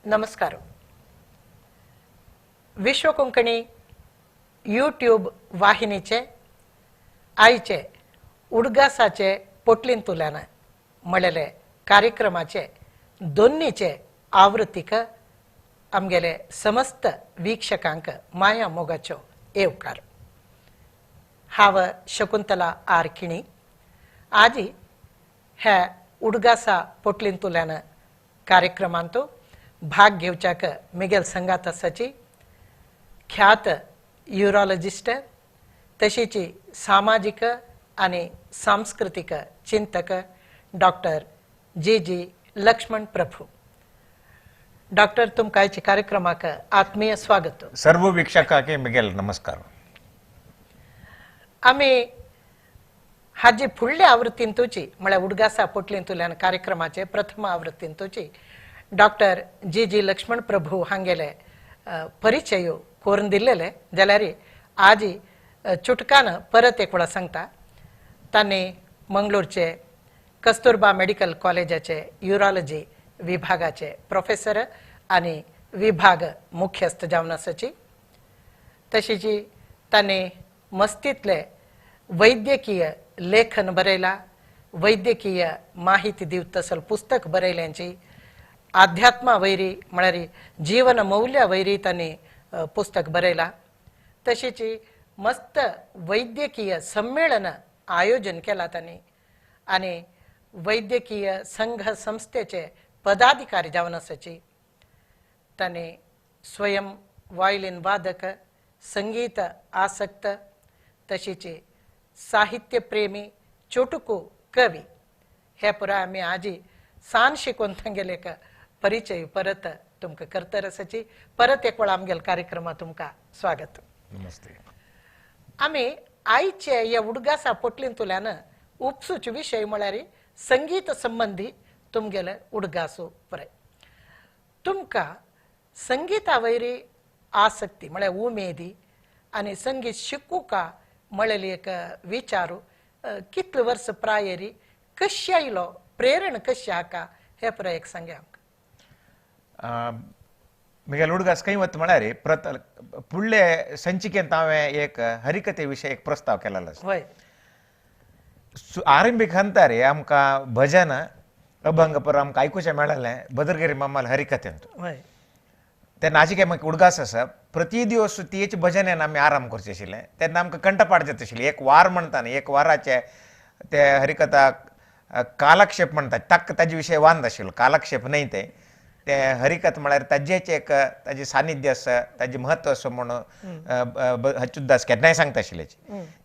नमस्कार. विश्व कोंकणी यूट्यूब वाहिनीचे आयचे उडगासाचे पोटलींतुल्यान म्हणलेले कार्यक्रमाचे दोन्नीचे आवृत्तीक आमगेले समस्त वीक्षकांक माया मोगाचो येवकार. हांव शकुंतला आर किणी आजी ह्या उडगासा पोटलींतुल्यान कार्यक्रमांत भाग घेवच्याक मिगेल संगात आसाची ख्यात युरोलॉजिस्ट तशीची सामाजीक आनी सांस्कृतीक चिंतक doctor G G Laxman Prabhu. Doctor, तुमकां आयच्या कार्यक्रमाक आत्मीय स्वागत. सर्व वीक्षकांक मिगेल नमस्कार. आमी हाजी फुडल्या आवृत्तींतुची म्हळ्यार उडगासा पोटलींतुल्यान कार्यक्रमाचे प्रथम आवृत्तींतुची doctor G G Laxman Prabhu हांगेले परिचय करून दिल्लेले जाल्यार आजी चुटकान परत एक वेळा सांगता. तांणी मंगळूरचे कस्तुरबा मेडिकल कॉलेजाचे युरोलॉजी विभागाचे प्रोफेसर आनी विभाग मुख्यस्थ जावन आसाची. तशीच तांणी मस्तींतले वैद्यकीय लेखन बरयला, वैद्यकीय माहिती दिवत तसल पुस्तक बरयल्यांची, आध्यात्मा वैरी म्हळ्यार जीवन मौल्या वैरी तांणी पुस्तक बरयला. तशीच मस्त वैद्यकीय संमेलन आयोजन केला तांणी आनी वैद्यकीय संघ संस्थेचे पदाधिकारी जावन आसाची. तांणी स्वयं वायलिन वादक, संगीत आसक्त, तशीच साहित्यप्रेमी, चोटुकू कवी. हे पुराय आमी आजी सान शिकून तांगेले एक परिचय परत तुमकां करतर आसाची. परत एक वेळा आमगेले कार्यक्रमात तुमकां स्वागत. नमस्ते. आमी आयचे हे उडगासा पोटलींतुल्यान उपसूचे विशय म्हळ्यार संगीत संबंदी तुमगेले उडगासो पुराय. तुमकां संगीता वयरी आसक्ती म्हळ्यार उमेदी आनी संगीत शिकूका म्हळेली एक विचारू कितले वर्स प्रायरी कशी आयलो, प्रेरण कशी हाका हे पुराय एक सांग्या आमकां. मिगेल उडगास खंय वता म्हळ्यार फुडले संचिकेंत हांवें एक हरिकथे विशय एक प्रस्ताव केलेलो आसा. हय. आरंभीक हंतार आमकां भजन अभंग पर आमकां आयकुचें मेळलें भद्रगिरी मामाल हरिकथेंत. हय. तेन्ना आजी म्हाका उडगास आसा प्रति दिवस तेच भजनेन आमी आराम करचें आशिल्लें. तेन्ना आमकां कंठपाठ जाता आशिल्लें. एक वार म्हणटा न्ही, एक वाराचे ते हरिकथा कालक्षेप म्हणटा ताका ताजे विशय वांद आशिल्लो. कालक्षेप न्हय तें, तें हरिकथ म्हळ्यार ताजेच एक ताजें सानिध्य आसा, ताजें म्हत्व आसा म्हणून हच्युतदास केन्नाय सांगता आशिल्लें.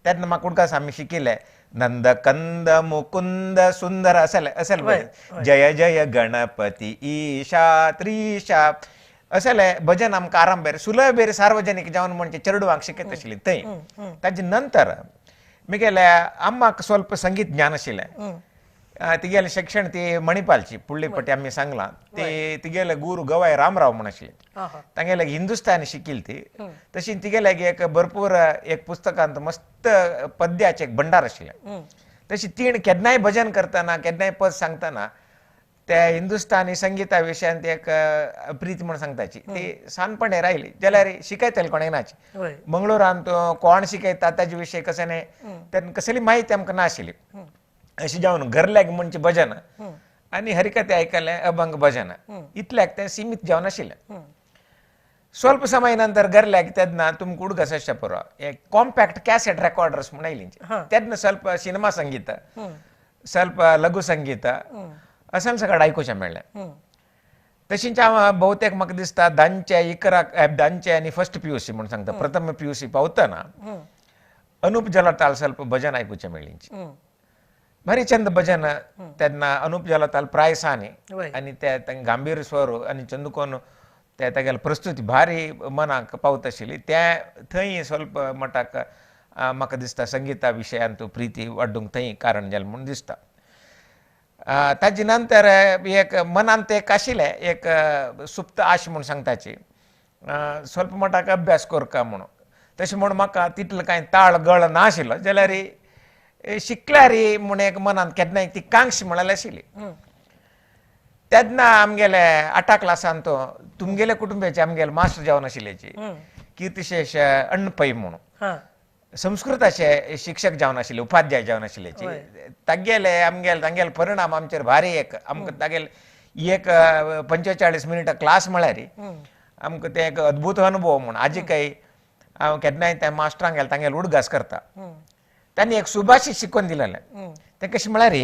तेन्ना म्हाका उडगास आमी शिकिल्ले नंद कंद मुकुंद सुंदर असेल असेल जय जय गणपती ईशा त्रिशा असले भजन आमकां आरंभेर सुलभेर सार्वजनीक जावन म्हणजे चेडवांक शिकयत आशिल्ली थंय. ताजे नंतर मिगेल्या अम्माक स्वल्प संगीत ज्ञान आशिल्लें. तिगेलें शिक्षण ती मणिपालची पुडली पटी आमी सांगलां ती तिगेले गुरू गवाय रामराव म्हूण आशिल्ले, तांगेले हिंदुस्तानी शिकिल्ली ती. तशी तिगेले एक भरपूर एक पुस्तकांत मस्त पद्याचें एक भंडार आशिल्लें. तशी तीण केन्नाय भजन करतना केन्नाय पद सांगतना त्या हिंदुस्तानी संगीता विशयांत एक प्रीत म्हूण सांगताची ती सानपणे रायली. जाल्यार शिकयतले कोण येनाची मंगळुरांत कोण शिकयता ताजे विशय कशें न्ही तेन्ना कसली म्हायती आमकां नाशिल्ली. अशें जावन घरल्याक म्हणचे भजन आनी हरिकथे आयकलें अभंग भजन इतल्याक तें सिमीत जावन आशिल्लें. स्वल्प समय नंतर घरल्याक तेन्ना तुमकां उडगास आसचे पुरो एक कॉम्पॅक्ट कॅसेट रेकॉर्डर्स म्हूण आयली. तेन्ना स्वल्प सिनेमा संगीत, स्वल्प लघु संगीत अशें सगळें आयकुचें मेळ्ळें. तशींच हांव बहुतेक म्हाका दिसता धांचे इकराक धांचे आनी फर्स्ट पी यू सी म्हूण सांगता प्रथम पी यू सी पावतना अनुप जलाताल स्वल्प भजन आयकुचें मेळ्ळें. भारी चंद भजन तेन्ना अनुप जलाताल प्रायसानी आनी ते गांभीर स्वर आनी चंदकोन ते तागेले प्रस्तुती भारी मनाक पावत आशिल्ली. ते थंय स्वल्प मठाक म्हाका दिसता संगीता विशयांत प्रिती वाडूंक थंय कारण जालें म्हूण दिसता. ताजे नंतर एक मनांत एक आशिल्लें एक सुप्त आश म्हूण सांगताची स्वल्प मठाक अभ्यास करका म्हणून. तशें म्हूण म्हाका तितलो कांय ताळ गळ नाशिल्लो जाल्यार शिकल्यार म्हूण एक मनांत केन्नाय ती कांक्ष म्हळ्यार आशिल्ली. तेन्ना आमगेले आठा क्लासान तो तुमगेले कुटुंबाचे आमगेले मास्टर जावन आशिल्ल्याची कीर्तिशेष अण्ण पै म्हणून संस्कृताचे शिक्षक जावन आशिल्ले, उपाध्याय जावन आशिल्ल्याची, तागेले आमगेले तांगेले परिणाम आमचेर भारी एक आमकां तागेले एक 45 मिनटां क्लास म्हळ्यार आमकां ते एक अद्भुत अनुभव म्हूण आजी काही हांव केन्नाय त्या मास्टरांक गेले तांगेले उडगास करता. तांणी एक सुभाषित शिकोवन दिलेलें, तें कशें म्हळ्यार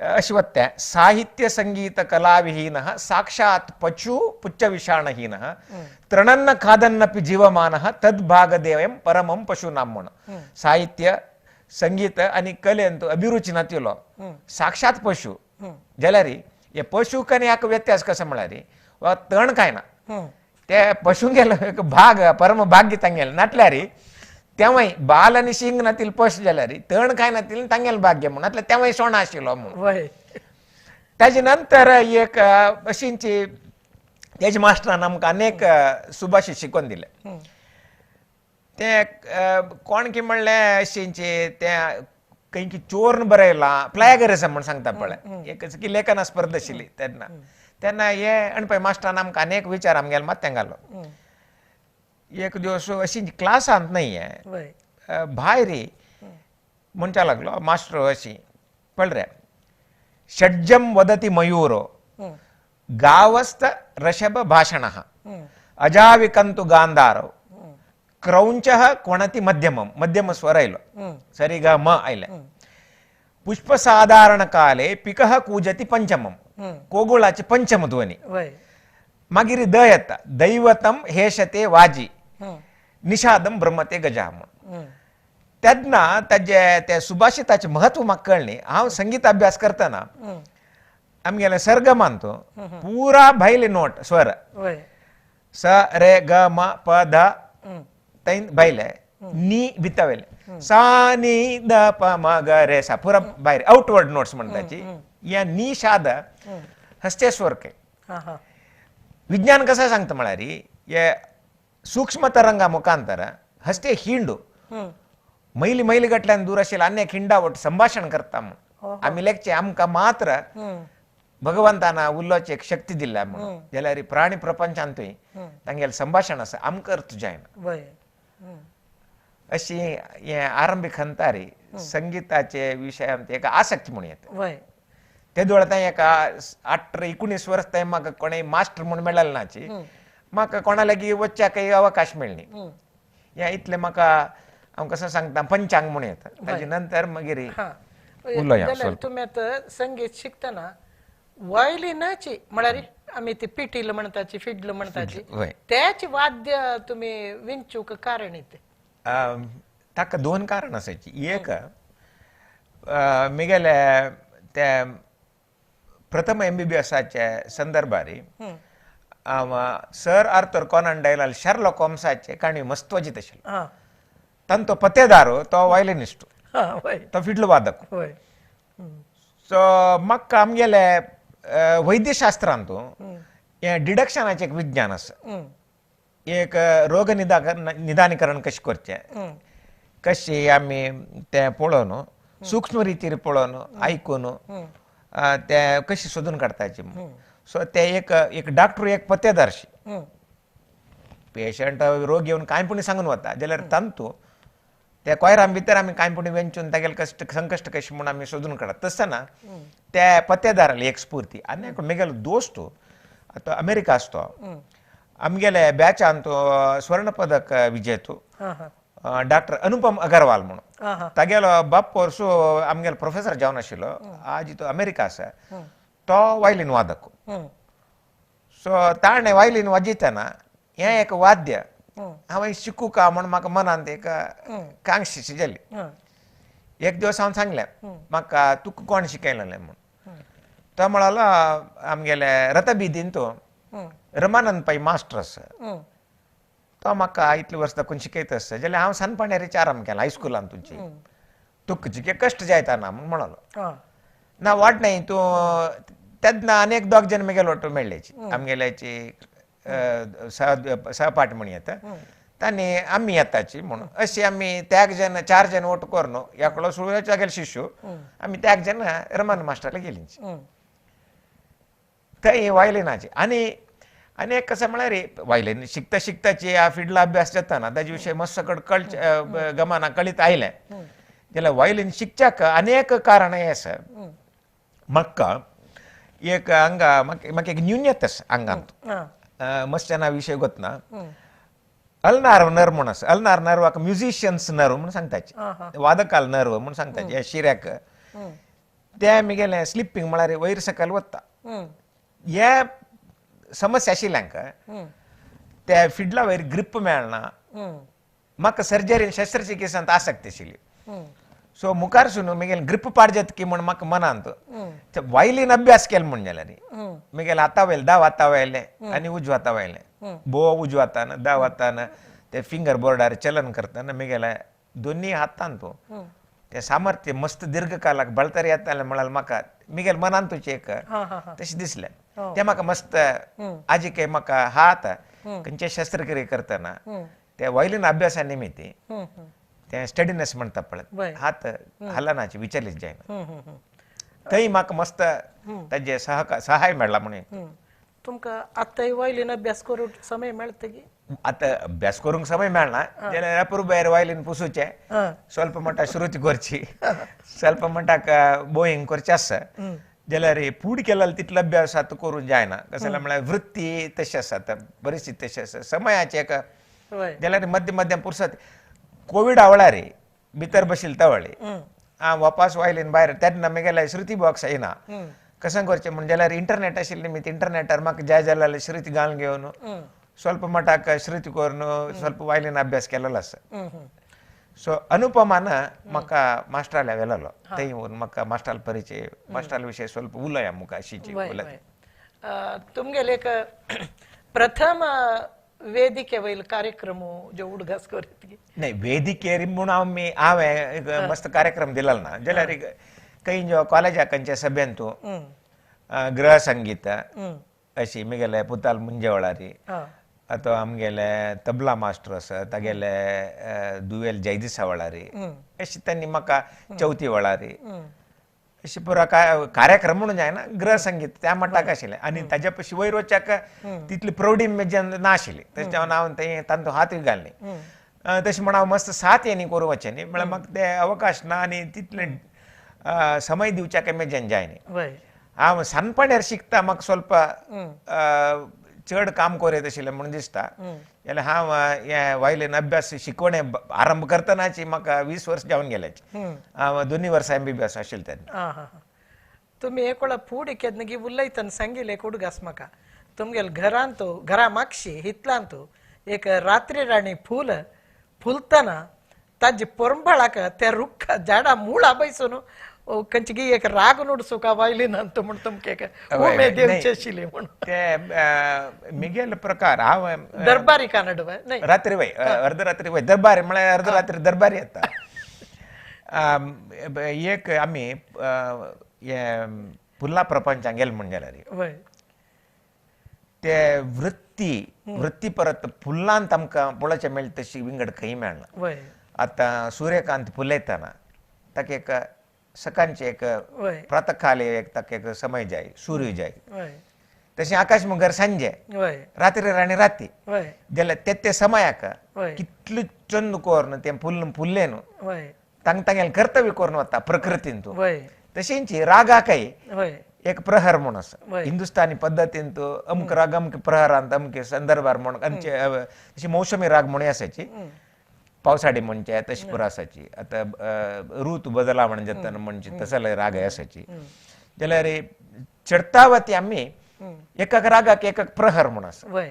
अशें वता, साहित्य संगीत कलाविहीन साक्षात पशु पुच्चविषाणहीन तृणन्न खादन्नपि जीवमानः तद्भागदेवं परमं पशूनां म्हूण. साहित्य संगीत आनी कलेंत अभिरुची नातिलो साक्षात पशु जाल्यार हे पशुक आनी हाका व्यत्यास कसो म्हळ्यार वा तण खायना ते पशुंगेलो एक भाग परम भाग्य तांगेलें नाटल्यार तेंवय बाल आनी शिंग नातील पश जाल्यार तण खाय नातील तांगेलें भाग्य म्हूण नातल्यार तेंवय सोणा आशिल्लो म्हूण. ताजे नंतर एक अशींची तेजे मास्टरान आमकां अनेक सुभाषित शिकोवन दिले. ते कोण की म्हणलें अशींची तें खंय की चोर्न बरयलां प्लॅगरिजम म्हूण सांगता पळय, एक की लेखना स्पर्धा आशिल्ली तेन्ना, तेन्ना हे अणपय मास्टरान आमकां अनेक विचार आमगेले माथ्याक घालो. एक दिवस अशी क्लासांत न्हय भायर म्हणच्या लागलो मास्टर अशी पळय रे, षड्जम वदति मयूरो गावस्त ऋषभ भाषणः अजाविकंतु गांधारो क्रौंचः कोणति मध्यमम, मध्यम स्वर आयलो सरी ग म आयले, पुष्पसाधारण काले पिकः कूजति पंचमम, कोगुळाची पंचम ध्वनी, मागीर the येता दैवतम हेशते वाजी निषादम ब्रह्मते गजा म्हूण. तेन्ना ताजे ते सुभाषिताचें म्हत्व म्हाका कळ्ळें. हांव संगीत अभ्यास करतना आमगेले सरगमान तो पुरा भायले नोट स्वर स रे ग म प ध तैन भायले नी भितर सा नी the प म ग रे सा पुरा भायर आउटवर्ड नोट्स म्हणटाची. ह्या निषाद हस्ते स्वर काय विज्ञान कसं सांगता म्हळ्यार हे सूक्ष्म तरंगा मुखांतर हस्ते हिंडू मैली मैली गटल्यान दूर आशिल्ले अनेक हिंडा वट संभाषण करता म्हूण आमी लेखचे आमकां मात्र भगवंताना उलोवची एक शक्ती दिल्या म्हणून जाल्यार प्राणी प्रपंचांतूय तांगेलें संभाषण आसा आमकां अर्थ जायना. अशी हे आरंभीक हंतारी संगीताचे विशयांत एक आसक्ती म्हूण येता. ते दोळ एका 18 19 वर्स थंय म्हाका कोणें मास्टर म्हूण मेळ्ळें नाची, म्हाका कोणा लागीं वचच्याक अवकाश मेळ्ळी. ह्या इतलें म्हाका हांव कसो सांगता पंचांग म्हूण येता. ताजे नंतर मागीर उलोवया. तुमी आतां संगीत शिकतना वॉयलिनाची म्हळ्यार आमी ती पिटील म्हणटाची फिडल म्हणटाची त्याच वाद्य तुमी विंचूक कारण इतें? ताका दोन कारण आसाची. एक मिगेले ते प्रथम MBBSाचे संदर्भार sir Arthur Conan Doyle Sherlock होम्साचे काणी मस्त वाजीत आशिल्लो. तांचो पत्तेदार तो वायलिनिस्ट, तो फिडल वादक. सो म्हाका आमगेले वैद्यशास्त्रांत हें डिडक्शनाचें एक विज्ञान आसा. एक रोग निदानीकरण कशें करचें, कशें आमी तें पळोवन सूक्ष्म रितीर पळोवन आयकून ते कशें सोदून काडटाचे. सो ते एक एक डॉक्टर एक पत्तेदारशी पेशंट रोग येवन कांय पूण सांगून वता जाल्यार तांतू त्या कोयरां भितर आमी कांय पूण वेंचून तागेले कश्ट संकश्ट कशें म्हूण आमी सोदून काडटा. तसतना त्या पत्तेदाराली एक स्फूर्ती. आनी एक म्हगेलो दोस्त आतां अमेरिका आसतो, आमगेले बॅचान तो स्वर्ण पदक विजेतो डॉक्टर अनुपम अगरवाल म्हणून, तागेलो बाप वर्सो आमगेलो प्रोफेसर जावन आशिल्लो, आज तो अमेरिका आसा, तो वायलिन वादक. सो ताणें वायलिन वाजयतना हें एक वाद्य हांवें शिकू का म्हूण म्हाका मनांत एक कांक्षी जाली. एक दिवस हांवें सांगलें म्हाका तुका कोण शिकयलें म्हूण, तो म्हणालो आमगेले रतबिदीन तो रमानंद पै मास्टर आसा, तो म्हाका इतले वर्स दाखोवन शिकयत आसता जाल्यार हांव सानपणारी आरंभ केला हायस्कुलान तुमची, तुका जितके कश्ट जायता ना म्हूण म्हणालो. ना वाट नाही तूं तेन्ना आनी एक दोग जण म्हगेलो वाटो मेळ्ळेची आमगेल्याची सहपाठ म्हण येता तांणी आमी येताची म्हणून अशी आमी त्याग जण 4 जण वोट करून एकलो सुळ्याच्या गेले शिशू आमी त्याग जण रमान मास्टराला गेलींची. थंय वायलिनाचे आनी आनी एक कशें म्हळ्यार वायलीन शिकता शिकताची ह्या फिडला अभ्यास जाताना ताजे विशय मस्त कड कळचे गमाना कळीत आयलें जाल्यार वायलीन शिकच्याक अनेक कारणां आसा. म्हाका एक हांगा म्हाका एक न्यून्यत आसा आंगांत, मस्त्याना विशय गोतना अल्नार नर्व म्हूण आसा. अल्नार नर्वाक म्युझिशियन्स नर्व म्हूण सांगताचे, वादकाल नर्व म्हूण सांगताचे. ह्या शिऱ्याक ते मिगेलें स्लिपींग म्हळ्यार वयर सकयल वता. हे समस्या आशिल्ल्यांक त्या फिडला वयर ग्रीप मेळना. म्हाका सर्जरीन शस्त्रचिकित्सांत आसक्त आशिल्ली. सो मुखार सून मिगेले ग्रीप पाड जाता की म्हूण म्हाका मनांत वायलीन अभ्यास केलो म्हूण जाल्यार मिगेले हाता वयले दाव हाता वयले आनी उजव्या हाता वयले भोव उजव्या हातान दाव हातान ते फिंगर बोर्डार चलन करतना मिगेले दोन्ही हातांत ते सामर्थ्य मस्त दीर्घकालाक बळतर येतालें म्हळ्यार म्हाका मिगेले मनांतूच एक तशें दिसलें. तें म्हाका मस्त आजी काय म्हाका हात खंयचे शस्त्रक्रिया करतना ते वायलीन अभ्यासा निमित्ती ते स्टडीनेस म्हणटा पळय हात हलनाचे विचलित जायना थंय म्हाका मस्त ताजे सहाय मेळ्ळा म्हणून. तुमकां आतांय वायलीन अभ्यास करूंक समय मेळटा की? आतां अभ्यास करूंक समय मेळना जाल्यार अपुरबायेर वायलीन पुसूचें, स्वल्प म्हणटा श्रुती करची, स्वल्प म्हणटा बोईंग करचें आसा. जाल्यार फूड केला तितलो अभ्यास आतां करूंक जायना. कशें म्हळ्यार वृत्ती तशी आसा, परिस्थिती तशी आसा, समयाचें एक जाल्यार मध्यम मध्यम पुरसत कोविडा वेळार भितर बशिल्ले तवळे हांव वापस वायलीन भायर तेन्ना म्हगेले श्रुती बॉक्स येना. कशें करचें म्हूण जाल्यार इंटरनेट आशिल्लें निमित्त इंटरनेटार म्हाका जाय जाल्यार श्रुती घालून घेवन स्वल्प मठाक श्रुती करून स्वल्प वायलीन अभ्यास केलेलो आसा. सो अनुपमान म्हाका मास्टराल्या व्हेलेलो थंय येवन म्हाका मास्टराल परिचय मास्टराल विशय स्वल्प उलया मुखार अशीची उलय. तुमगेले एक प्रथम वेदिके वयल कार्यक्रम जो उडगास करीत नाही वेदिकेर म्हूण आमी हांवें एक मस्त कार्यक्रम दिलेलो ना जाल्यार खंय जो कॉलेजा खंयच्या सभेंत गृहसंगीत अशी म्हगेले पुताल मुंजेवळारी अथवा आमगेले तबला मास्टर आसा तागेले दुवेल जयदिसा वेळारी अशी तांणी म्हाका चवथी वेळारी अशी पुरा कार्यक्रम म्हणून जायना गृहसंगीत त्या मठाक आशिल्लें. आनी ताज्या पशी वयर वच्याक तितली प्रौढी ना आशिल्ली तशें हांव थंय तांचो हातूय घालनी तशें म्हण हांव मस्त साथ येनी करूं वचें न्ही म्हळ्यार म्हाका ते अवकाश ना आनी तितले समय दिवच्याक मेजेन जायनी. हांव सानपण्यार शिकता म्हाका स्वल्प चड काम करीत आशिल्लें म्हणून दिसता. जाल्यार हांव हें वायलीन अभ्यास शिकवणे आरंभ करतनाची म्हाका 20 वर्स जावन गेल्याची. हांव दोनी वर्सां एमबीबीएस आशिल्लें तेन्ना. तुमी एक वेळा फुडें केन्ना की उलयतना सांगिल्लें एक उडगास म्हाका तुमगेले घरांत घरा मागशी हितलांत एक रात्री राणी फूल फुलतना ताजे परंबळाक त्या रुखा झाडा मुळा बैसून खंयची एक राग नुडसुका वायलीन म्हूण तुमकां एक उमेद येवची आशिल्ली म्हूण. ते मिगेल प्रकार हांव दरबारी कानड रात्री वय अर्धरात्री वय दरबारी म्हळ्यार अर्धरात्री दरबारी येता. एक आमी पुर्ला प्रपंचाक गेले म्हूण जाल्यार ते वृत्ती वृत्ती परत फुल्लांत आमकां पळोवचें मेळटा तशी विंगड खंय मेळना. आतां सूर्यकांत फुलयतना ताका एक सकाळचें एक प्रातकाले एक ताका एक समय जाय, सूर्य जाय. तशें आकाश मुगर सांजे रात्री राणी राती जाल्यार ते ते समयाक कितले चंद करून तें फुल फुल्लें न्हू तांकां तांगेलें कर्तव्य करून वता प्रकृतीन तूं. तशेंच रागाकय एक प्रहर म्हूण आसा हिंदुस्थानी पद्दतीन तूं अमक राग अमक प्रहरांत अमके संदर्भार म्हूण आमचे अशी मौसमी राग म्हूण आसाची पावसाळी म्हणचे तशी पुरो आसाची. आतां ऋतू बदला म्हण जाता म्हणचे तसले राग आसाची. जाल्यार चडतावती आमी एकाक रागाक एक प्रहर म्हूण आसा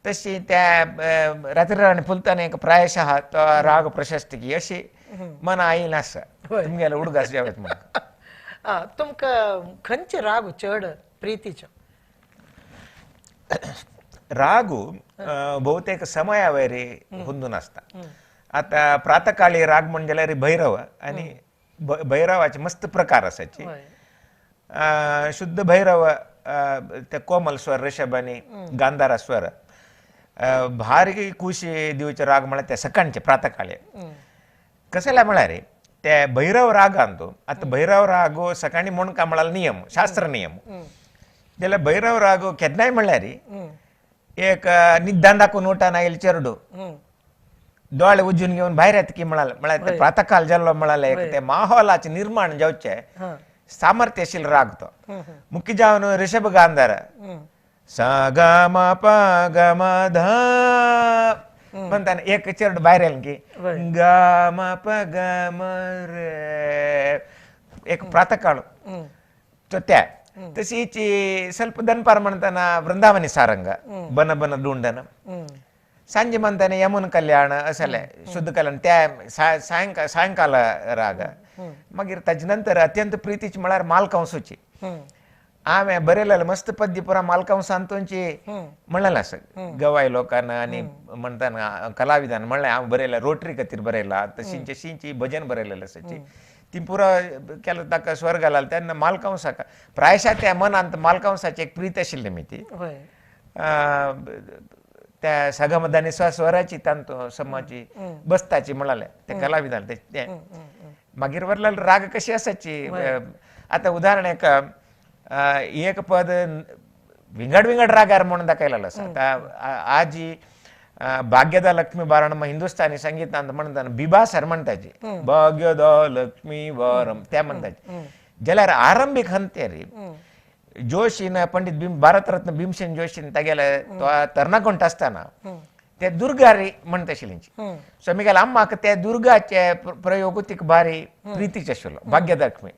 तशी त्या रात्री राणी फुलतना एक प्रायशः तो राग प्रशस्त की अशी मना आयिल्लें आसा तुमगेले उडगास जावत म्हणून. तुमकां खंयचे राग चड प्रितीचो? रागू बहुतेक समया वयर हुंदून आसता. आतां प्रातकाळी राग म्हण जाल्यार भैरव आनी भैरवाचे मस्त प्रकार आसाची. शुद्ध भैरव ते कोमल स्वर ऋषभ आनी गांधारा स्वर भारी खुशी दिवचे राग म्हळ्यार ते सकाळचे प्रातकाळी. कसले म्हळ्यार ते भैरव रागान तो आतां भैरव राग सकाळी म्हूण काय म्हळ्यार नियम शास्त्र नियम जाल्यार भैरव राग केन्नाय म्हणल्यार एक निद्दान दाखोवन उठान आयल चेरडू दोळे उजून घेवन भायर येता की म्हणाले म्हळ्यार ते प्रातकाल जाल्लो म्हळाले एक ते माहोलाचे निर्माण जावचे सामर्थ्य आशिल्लो राग तो. मुख्य जावन ऋषभ गांधार सा ग म प ग म ध म्हणताना एक चेरडू भायर येयलें की ग म प ग म रे एक प्रातकाळ तो त्या. तशीच ಸ್ವಲ್ಪ दनपार म्हणताना वृंदावनी सारंग बन बन डुंडन. सांजे म्हणताना यमुन कल्याण असले शुद्ध कल्याण त्या सायंकाळ सायंकाळ राग. मागीर ताजे नंतर अत्यंत प्रितीची म्हळ्यार मालकंसूची. हांवें बरयलेलें मस्त पद्य पुरा मालकंसान तुमची म्हणलेलें आसा गवाय लोकांना आनी म्हणताना कलाविदान म्हणलें हांव बरयलां रोटरी खातीर बरयला तशींचे तशींची भजन बरयलेलें आसाची ती पुरा केलो ताका स्वर घालाल तेन्ना मालकंसाक प्रायशा त्या मनांत मालकंसाची एक प्रीत आशिल्ली मी ती त्या सगमदानी स्वराची तांतो समाची बसताची म्हणाले त्या कलाविदान ते. मागीर वरला राग कशी आसाची. आतां उदाहरण एक एक पद विंगड विंगड रागार म्हणून दाखयलेलो आसा. आतां आजी भाग्यदा लक्ष्मी बारणम हिंदुस्थानी संगीतांत म्हणटाना बिबा सर म्हणटाची भाग्यदा लक्ष्मी वारम त्या म्हणटाची. जाल्यार आरंभीक हंतेरी जोशीन पंडित भीम भारतरत्न भीमसेन जोशीन तागेले तो तरणाकोंट आसतना ते दुर्गारी म्हणटा आशिल्ली. सो मिगेले अम्माक ते दुर्गाचे प्रयोग तिका भारी प्रितीचे आशिल्लो. भाग्यलक्ष्मी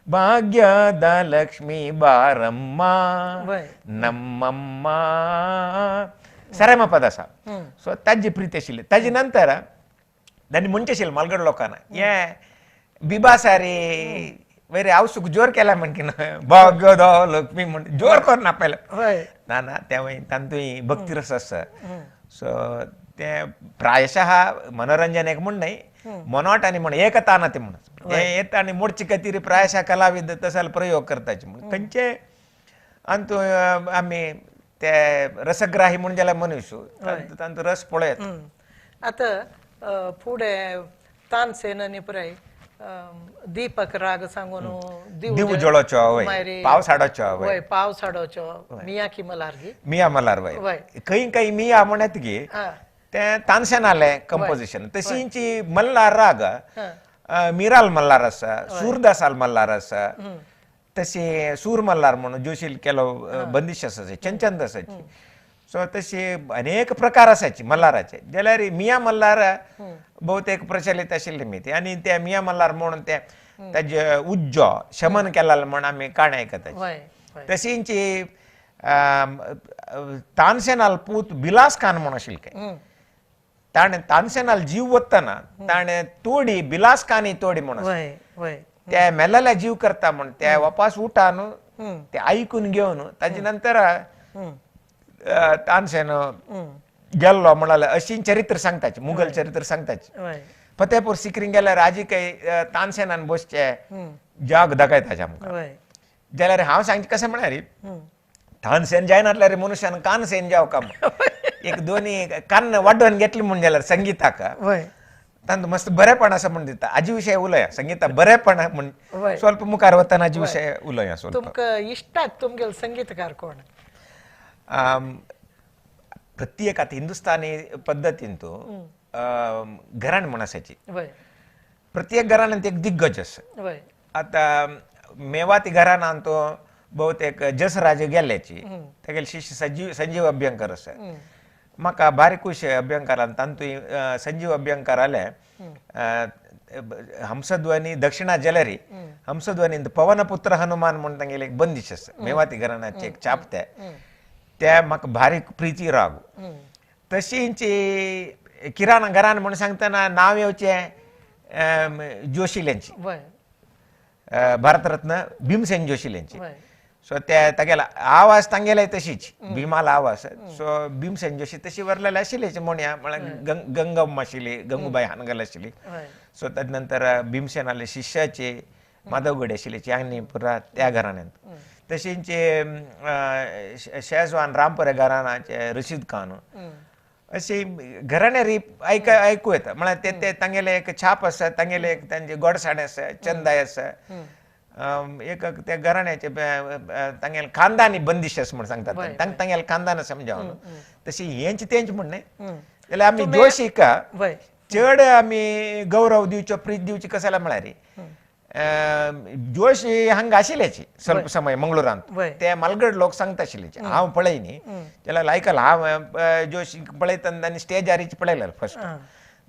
भाग्यदा लक्ष्मी बारम्मा नम्मम्मा सरेमा पद आसा. सो ताजी प्रीती आशिल्ली. ताजे नंतर तांणी म्हणचें आशिल्लें मालगड लोकांना हे बिबासारी वयर आवसूक जोर केला म्हणकी भाग्यदा लक्ष्मी म्हण जोर करून आपयला ना ना तेवूय तांतूय भक्तिरस आसा. सो ते प्रायशः मनोरंजन एक म्हण न्हय मनोट आनी म्हण एकताना ते म्हण हे येता आनी मोडचे खातीर प्रायशः कलाविद तसो प्रयोग करताचे म्हण खंयचे अंतू आमी ते रसग्राही म्हण जाल्यार मनीस तांचो रस पळयत. आतां फुडें तानसेन आनी पुराय दीपक राग सांगून दिव जळोचो वय पावस हाडोचो वय पावस हाडोचो मिया की मल्हार गी मिया मल्हार वय खंय खंय मिया म्हणत गी ते तानसेनालें कंपोजिशन. तशींची मल्हार राग मिराल मल्हार आसा सूरदासाल मल्हार आसा तशी सूर मल्हार म्हणून जोशील केलो बंदिश आसाची चंचंद आसाची. सो तशी अनेक प्रकार आसाची मल्हाराचे. जाल्यार मिया मल्हार बहुतेक प्रचलित आशिल्ली मी ती आनी ते मिया मल्हार म्हणून ते ताजे उज्जो शमन केला म्हण आमी काणी आयकताची. तशींची तानसेनाल पूत बिलास खान म्हूण आशिल्ले काय ताणें तानसेनाल जीव वतना ताणें तोडी बिलास खान तोडी म्हणून ते मेलेल्या जीव करता म्हण ते वापास उठा न्हू ते आयकून घेवन ताजे नंतर तानसेन गेल्लो म्हणाले अशी चरित्र सांगताची मुगल चरित्र सांगताची. फतेपूर सिक्रीन गेल्यार आजी काही तानसेनान बसचे जाग दाखयताचे आमकां. जाल्यार हांव सांगचें कशें म्हळ्यार तानसेन जायनातल्यार मनुष्यान कानसेन जावं का एक दोनी कान वाडोवन घेतली म्हूण जाल्यार संगीताक तांतूं मस्त बरेपण आसा म्हूण दिता. आजी विशय उलया संगीता बरेपण म्हूण स्वल्प मुखार वतना आजी विशय उलया स्वल्प. तुमकां इश्टात तुमगेले संगीतकार कोण? प्रत्येक आतां हिंदुस्थानी पद्दतीन तूं घराण म्हूण आसाची प्रत्येक घराण्यांत एक दिग्गज आसा. आतां मेवाती घराणान तो बहुतेक जसराज गेल्ल्याची तागेले शिष्य संजीव अभ्यंकर आसा. म्हाका बारीकूश अभ्यंकरान तांतूय संजीव अभ्यंकर आले हंसध्वनी दक्षिणा जलरी हंसध्वनी पवनपुत्र हनुमान म्हूण तांगेले एक बंदिश आसा मेवाती घराण्याचे एक छाप ते ते म्हाका भारी प्रिती राग. तशींची किराणा घरान म्हूण सांगतना नांव येवचें जोशील्यांची भारतरत्न भीमसेन जोशील्यांची. सो ते तागेला आवाज तांगेले तशीच भीमाला आवाज. सो भीमसेन जोशी तशी वरलेले आशिल्लेच म्हणया म्हळ्यार गंगम्मा आशिल्ली गंगूबाई हानगल आशिल्ली. सो ताजे नंतर भीमसेनाले शिष्याचे माधव गडे आशिल्ले आनी पुरा त्या घराण्यांत. तशींच शेजवान रामपुरे घराण्याचे रशीद खान अशी घराण्या आयकू येता. म्हळ्यार ते ते तांगेले एक छाप आसा तांगेले एक तांचे गोडसाणे आसा चंदाय आसा. एक त्या घराण्याचे तांगेले खानदानी बंदिश अशें म्हूण सांगतात तांकां तांगेले खानदान समजावन तशी हेंच तेंच म्हण न्ही. जाल्यार आमी जोशीक चड आमी गौरव दिवचो प्रीत दिवची कशें जाल्यार म्हळ्यार जोशी हांगा आशिल्ल्याची स्वल्प समय मंगळुरांत ते मालगड लोक सांगता आशिल्ल्याचे हांव पळय न्ही जाल्यार आयकलां हांव जोशी पळयतना आनी स्टेजारीच पळयलें फर्स्ट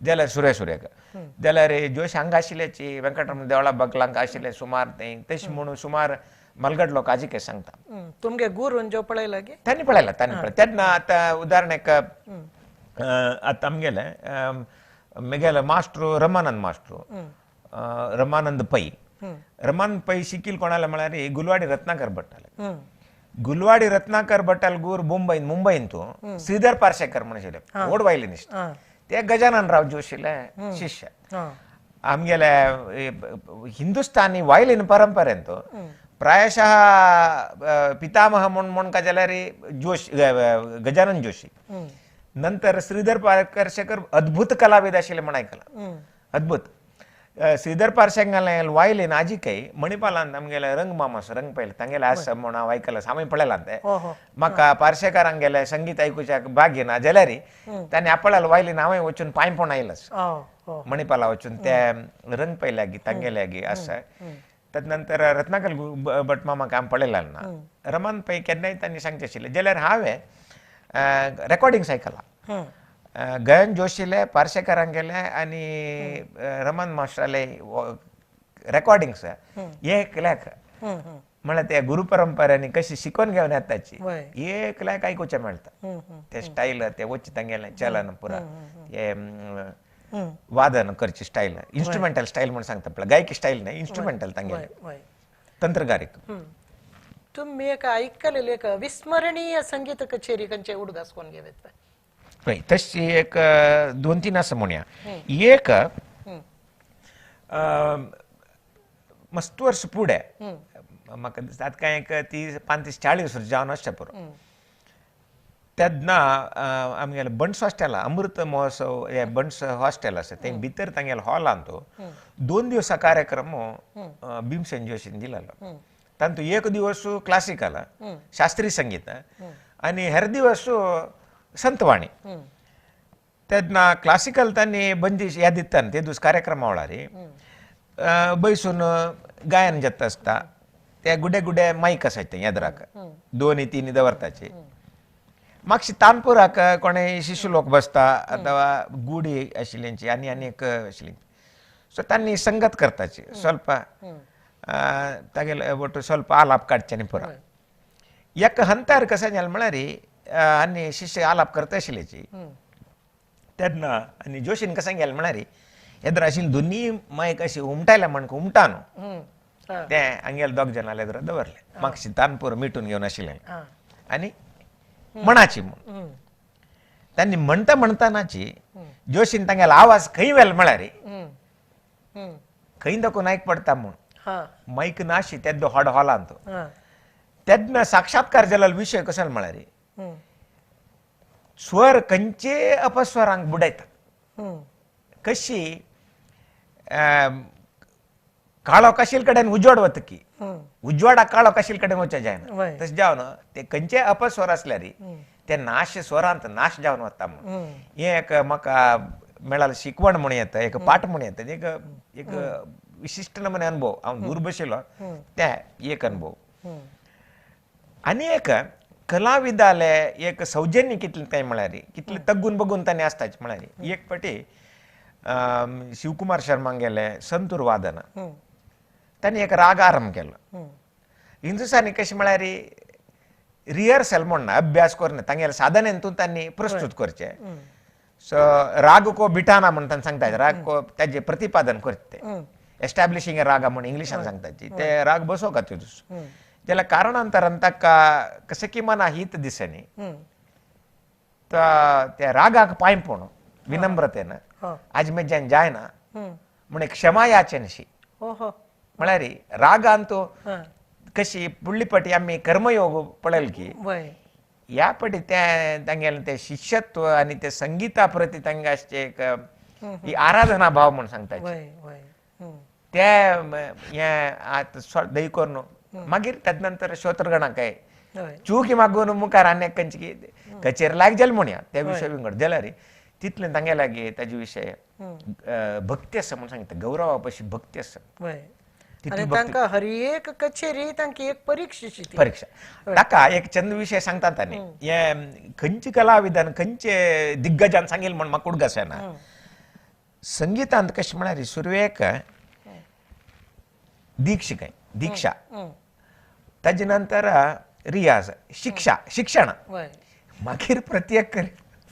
जाल्यार सुर्या सुर्याक जाल्यार जोशी हांगा आशिल्ल्याची वेंकटरमण देवळा बगलांक आशिल्ले सुमार ते तशें म्हणून सुमार मालगड लोक आजिके सांगता. तुमगे गुरून जो पळयला की तांणी पळयला तांणी पळयला तेन्ना आतां उदाहरण एक आतां आमगेलें म्हगेलो मास्टर रमानंद मास्टर रमानंद पै रमानंद पै शिकील कोणाले म्हळ्यार गुलवाडी रत्नाकर भट्टाले. गुलवाडी रत्नाकर भट्टाल गुर मुंबईन मुंबईन तो श्रीधर पारशेकर म्हण आशिल्ले व्हड वायलिनिस्ट ते गजानन राव जोशीले शिष्य. आमगेले हिंदुस्तानी वायलिन परंपरेन तो प्रायशः पितामह म्हूण म्हणका जाल्यार जोशी गजानन जोशी. नंतर श्रीधर पारशेकर अद्भुत कलाविद आशिल्ले म्हण आयकलां अद्भुत. श्रीधर पारशेकराले वायलीन आजिकय मणिपालान आमगेले रंगमाम आसा रंग पळयले तांगेले आसा म्हूण हांव आयकलां आमी पळयलां तें. म्हाका पारशेकारांगेलें संगीत आयकुच्याक भाग्य ना जाल्यार तांणी आपणाले वायलीन हांवें वचून पांयपोण आयलां मणिपाला वचून ते रंग पळयल्या तांगेले आसा. तद नंतर रत्नाकर भट मामाक हांवें पळयलें ना. रमान पै केन्नाय तांणी सांगचें आशिल्लें जाल्यार हांवें रेकॉर्डिंग्स आयकलां गयन जोशीले पारशेकारांगेले आनी रमन मास्टराले रेकॉर्डिंग्स एक लेख म्हळ्यार ते गुरु परंपरेनी कशी शिकोवन घेवन येताची एक लेख आयकुचें मेळटा ते स्टायल ते वच तांगेलें चलन पुरा हे वादन करची स्टायल इन्स्ट्रुमेंटल स्टायल म्हूण सांगता पळय गायकी स्टायल न्हय इन्स्ट्रुमेंटल तांगेलें तंत्रगारीक. तुम्ही एक आयकलेली एक विस्मरणीय संगीत कचेरी खंयचे उडगास कोण घेवेत? पळय तशी एक दोन तीन आसा म्हणया. एक मस्त वर्स फुडें म्हाका दिसता आतां कांय एक 30 35 40 वर्स जावन आसचें पुरो तेन्ना आमगेले बंड्स हॉस्टेला अमृत महोत्सव हे बंड्स हॉस्टेल आसा ते भितर तांगेले हॉलान तो 2 दिवसा कार्यक्रम भीमसेन जोशीन दिलेलो. तांतू एक दिवस क्लासिकल शास्त्रीय संगीत आनी हेर दिवस संतवाणी. तेन्ना क्लासिकल तांणी बंदिश ह्या दिता ते दीस कार्यक्रमा वेळार बैसून गायन जाता आसता ते गुडे गुडे मायक आसाय ते येद्राक 2 3 दवरताचे. मागशी तानपुराक कोणें शिशू लोक बसता अथवा गुडी आशिल्ल्यांची आनी आनी एक आशिल्ली सो तांणी संगत करताची स्वल्प तागेले ಒಟ್ಟು ಸ್ವಲ್ಪ ಆಲಾಪ್ काडचें पुरा. एक हंतार कशें जालें म्हळ्यार आनी शिष्य आलाप करता आशिल्ल्याची तेन्ना आनी जोशीन कशें गेलें म्हळ्यार येद्रा आशिल्ली दोनी मायक अशी उमटायल्या म्हण उमटा न्हू तें हांगेले दोग जाणां येद्रा दवरलें मागशी तानपूर मिटून घेवन आशिल्लें आनी म्हणाची म्हूण तांणी म्हणटा म्हणटानाची जोशीन तांगेलो आवाज खंय व्हेलो म्हळ्यार खंय दाखोवन आयक पडटा म्हूण मायक नाशी तेद्दो हॉड हॉलान तो तेन्ना साक्षात्कार जाल्लो विशय कसो म्हळ्यार स्वर खंयचे अपस्वरांक बुडयतात कशी काळो काशील कडेन उजवाड वता की उजवाडा काळो काशील कडेन वचचें जायना तशें जावन ते खंयचे अपस्वर आसल्यार ते नाश स्वरांत नाश जावन वता म्हूण हें एक म्हाका मेळाल शिकवण म्हूण येता एक पाठ म्हूण येता एक एक विशिश्ट नमुने अनुभव हांव दूर बशिल्लो ते एक अनुभव. आनी एक कलाविदाले एक सौजन्य कितलें तें म्हळ्यार कितलें तग्गून बगून तांणी आसताचें म्हळ्यार एक फावटी शिवकुमार शर्मांगेले संतूर वादन तांणी एक राग आरंभ केलो. हिंदुस्थानी कशें म्हळ्यार रिहर्सल म्हण ना अभ्यास करून तांगेले साधनेंतून तांणी प्रस्तुत करचें. सो राग को बिठाना म्हण तांणी सांगता राग को ताजें प्रतिपादन करता ते एस्टॅब्लिशींग रागा म्हण इंग्लिशान सांगताची ते राग बसोवंक त्यो दुसरो जाल्यार कारणांतरान ताका कशें की मना हित दिसनी त्या रागाक पांय पडून विनम्रतेन आज म्हज्यान जायना म्हण क्षमा याचनशी म्हळ्यार रागान तो कशी फुडली पटी आमी कर्मयोग पळयल की ह्या पटी तें तांगेलें तें शिष्यत्व आनी ते संगीता प्रती तांकां आसचें एक ही आराधना भाव म्हूण सांगता. ते हें आतां दही करून मागीर ताजे नंतर श्रोत्रगणाक काय चुकी मागून मुखार आनी खंयची कचेरी लायक जालें म्हणया त्या विशय विंगड जाल्यार तितलें तांगे लागीं ताजे विशय भक्ती आसा म्हूण सांगता गौरवा पशी भक्ती आसा. तांकां हर एक कचेरी तांकी एक परीक्षा परीक्षा ताका एक चंद विशय सांगता तांणी हे खंयचे कलाविदान खंयचे दिग्गजान सांगेल म्हण म्हाका उडगास येना. संगीतांत कशें म्हळ्यार सुरवेक दीक्षा काय दीक्षा ताजे नंतर रियाज शिक्षा शिक्षण मागीर प्रत्येक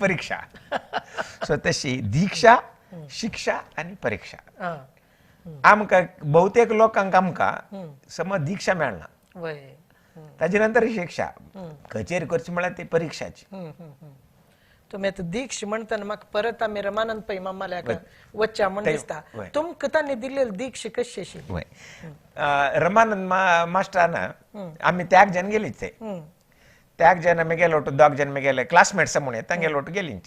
परीक्षा. सो तशी दीक्षा शिक्षा आनी परीक्षा आमकां बहुतेक लोकांक आमकां समज दीक्षा मेळना ताजे नंतर शिक्षा कचेरी करची म्हळ्यार ती परीक्षाची. तुमी आतां दीक्ष म्हणटना म्हाका परत आमी रमानंद पै मामाल्या वच्चा म्हण दिसता. तुमकां तांणी दिल्ली दीक्ष कशी अशी? रमानंद मास्टरान आमी त्याग जन गेलीच ते त्याग जन आमी गेलो दोग जन आमी गेले क्लासमेट्स म्हणून तांगेलो ओटू गेली.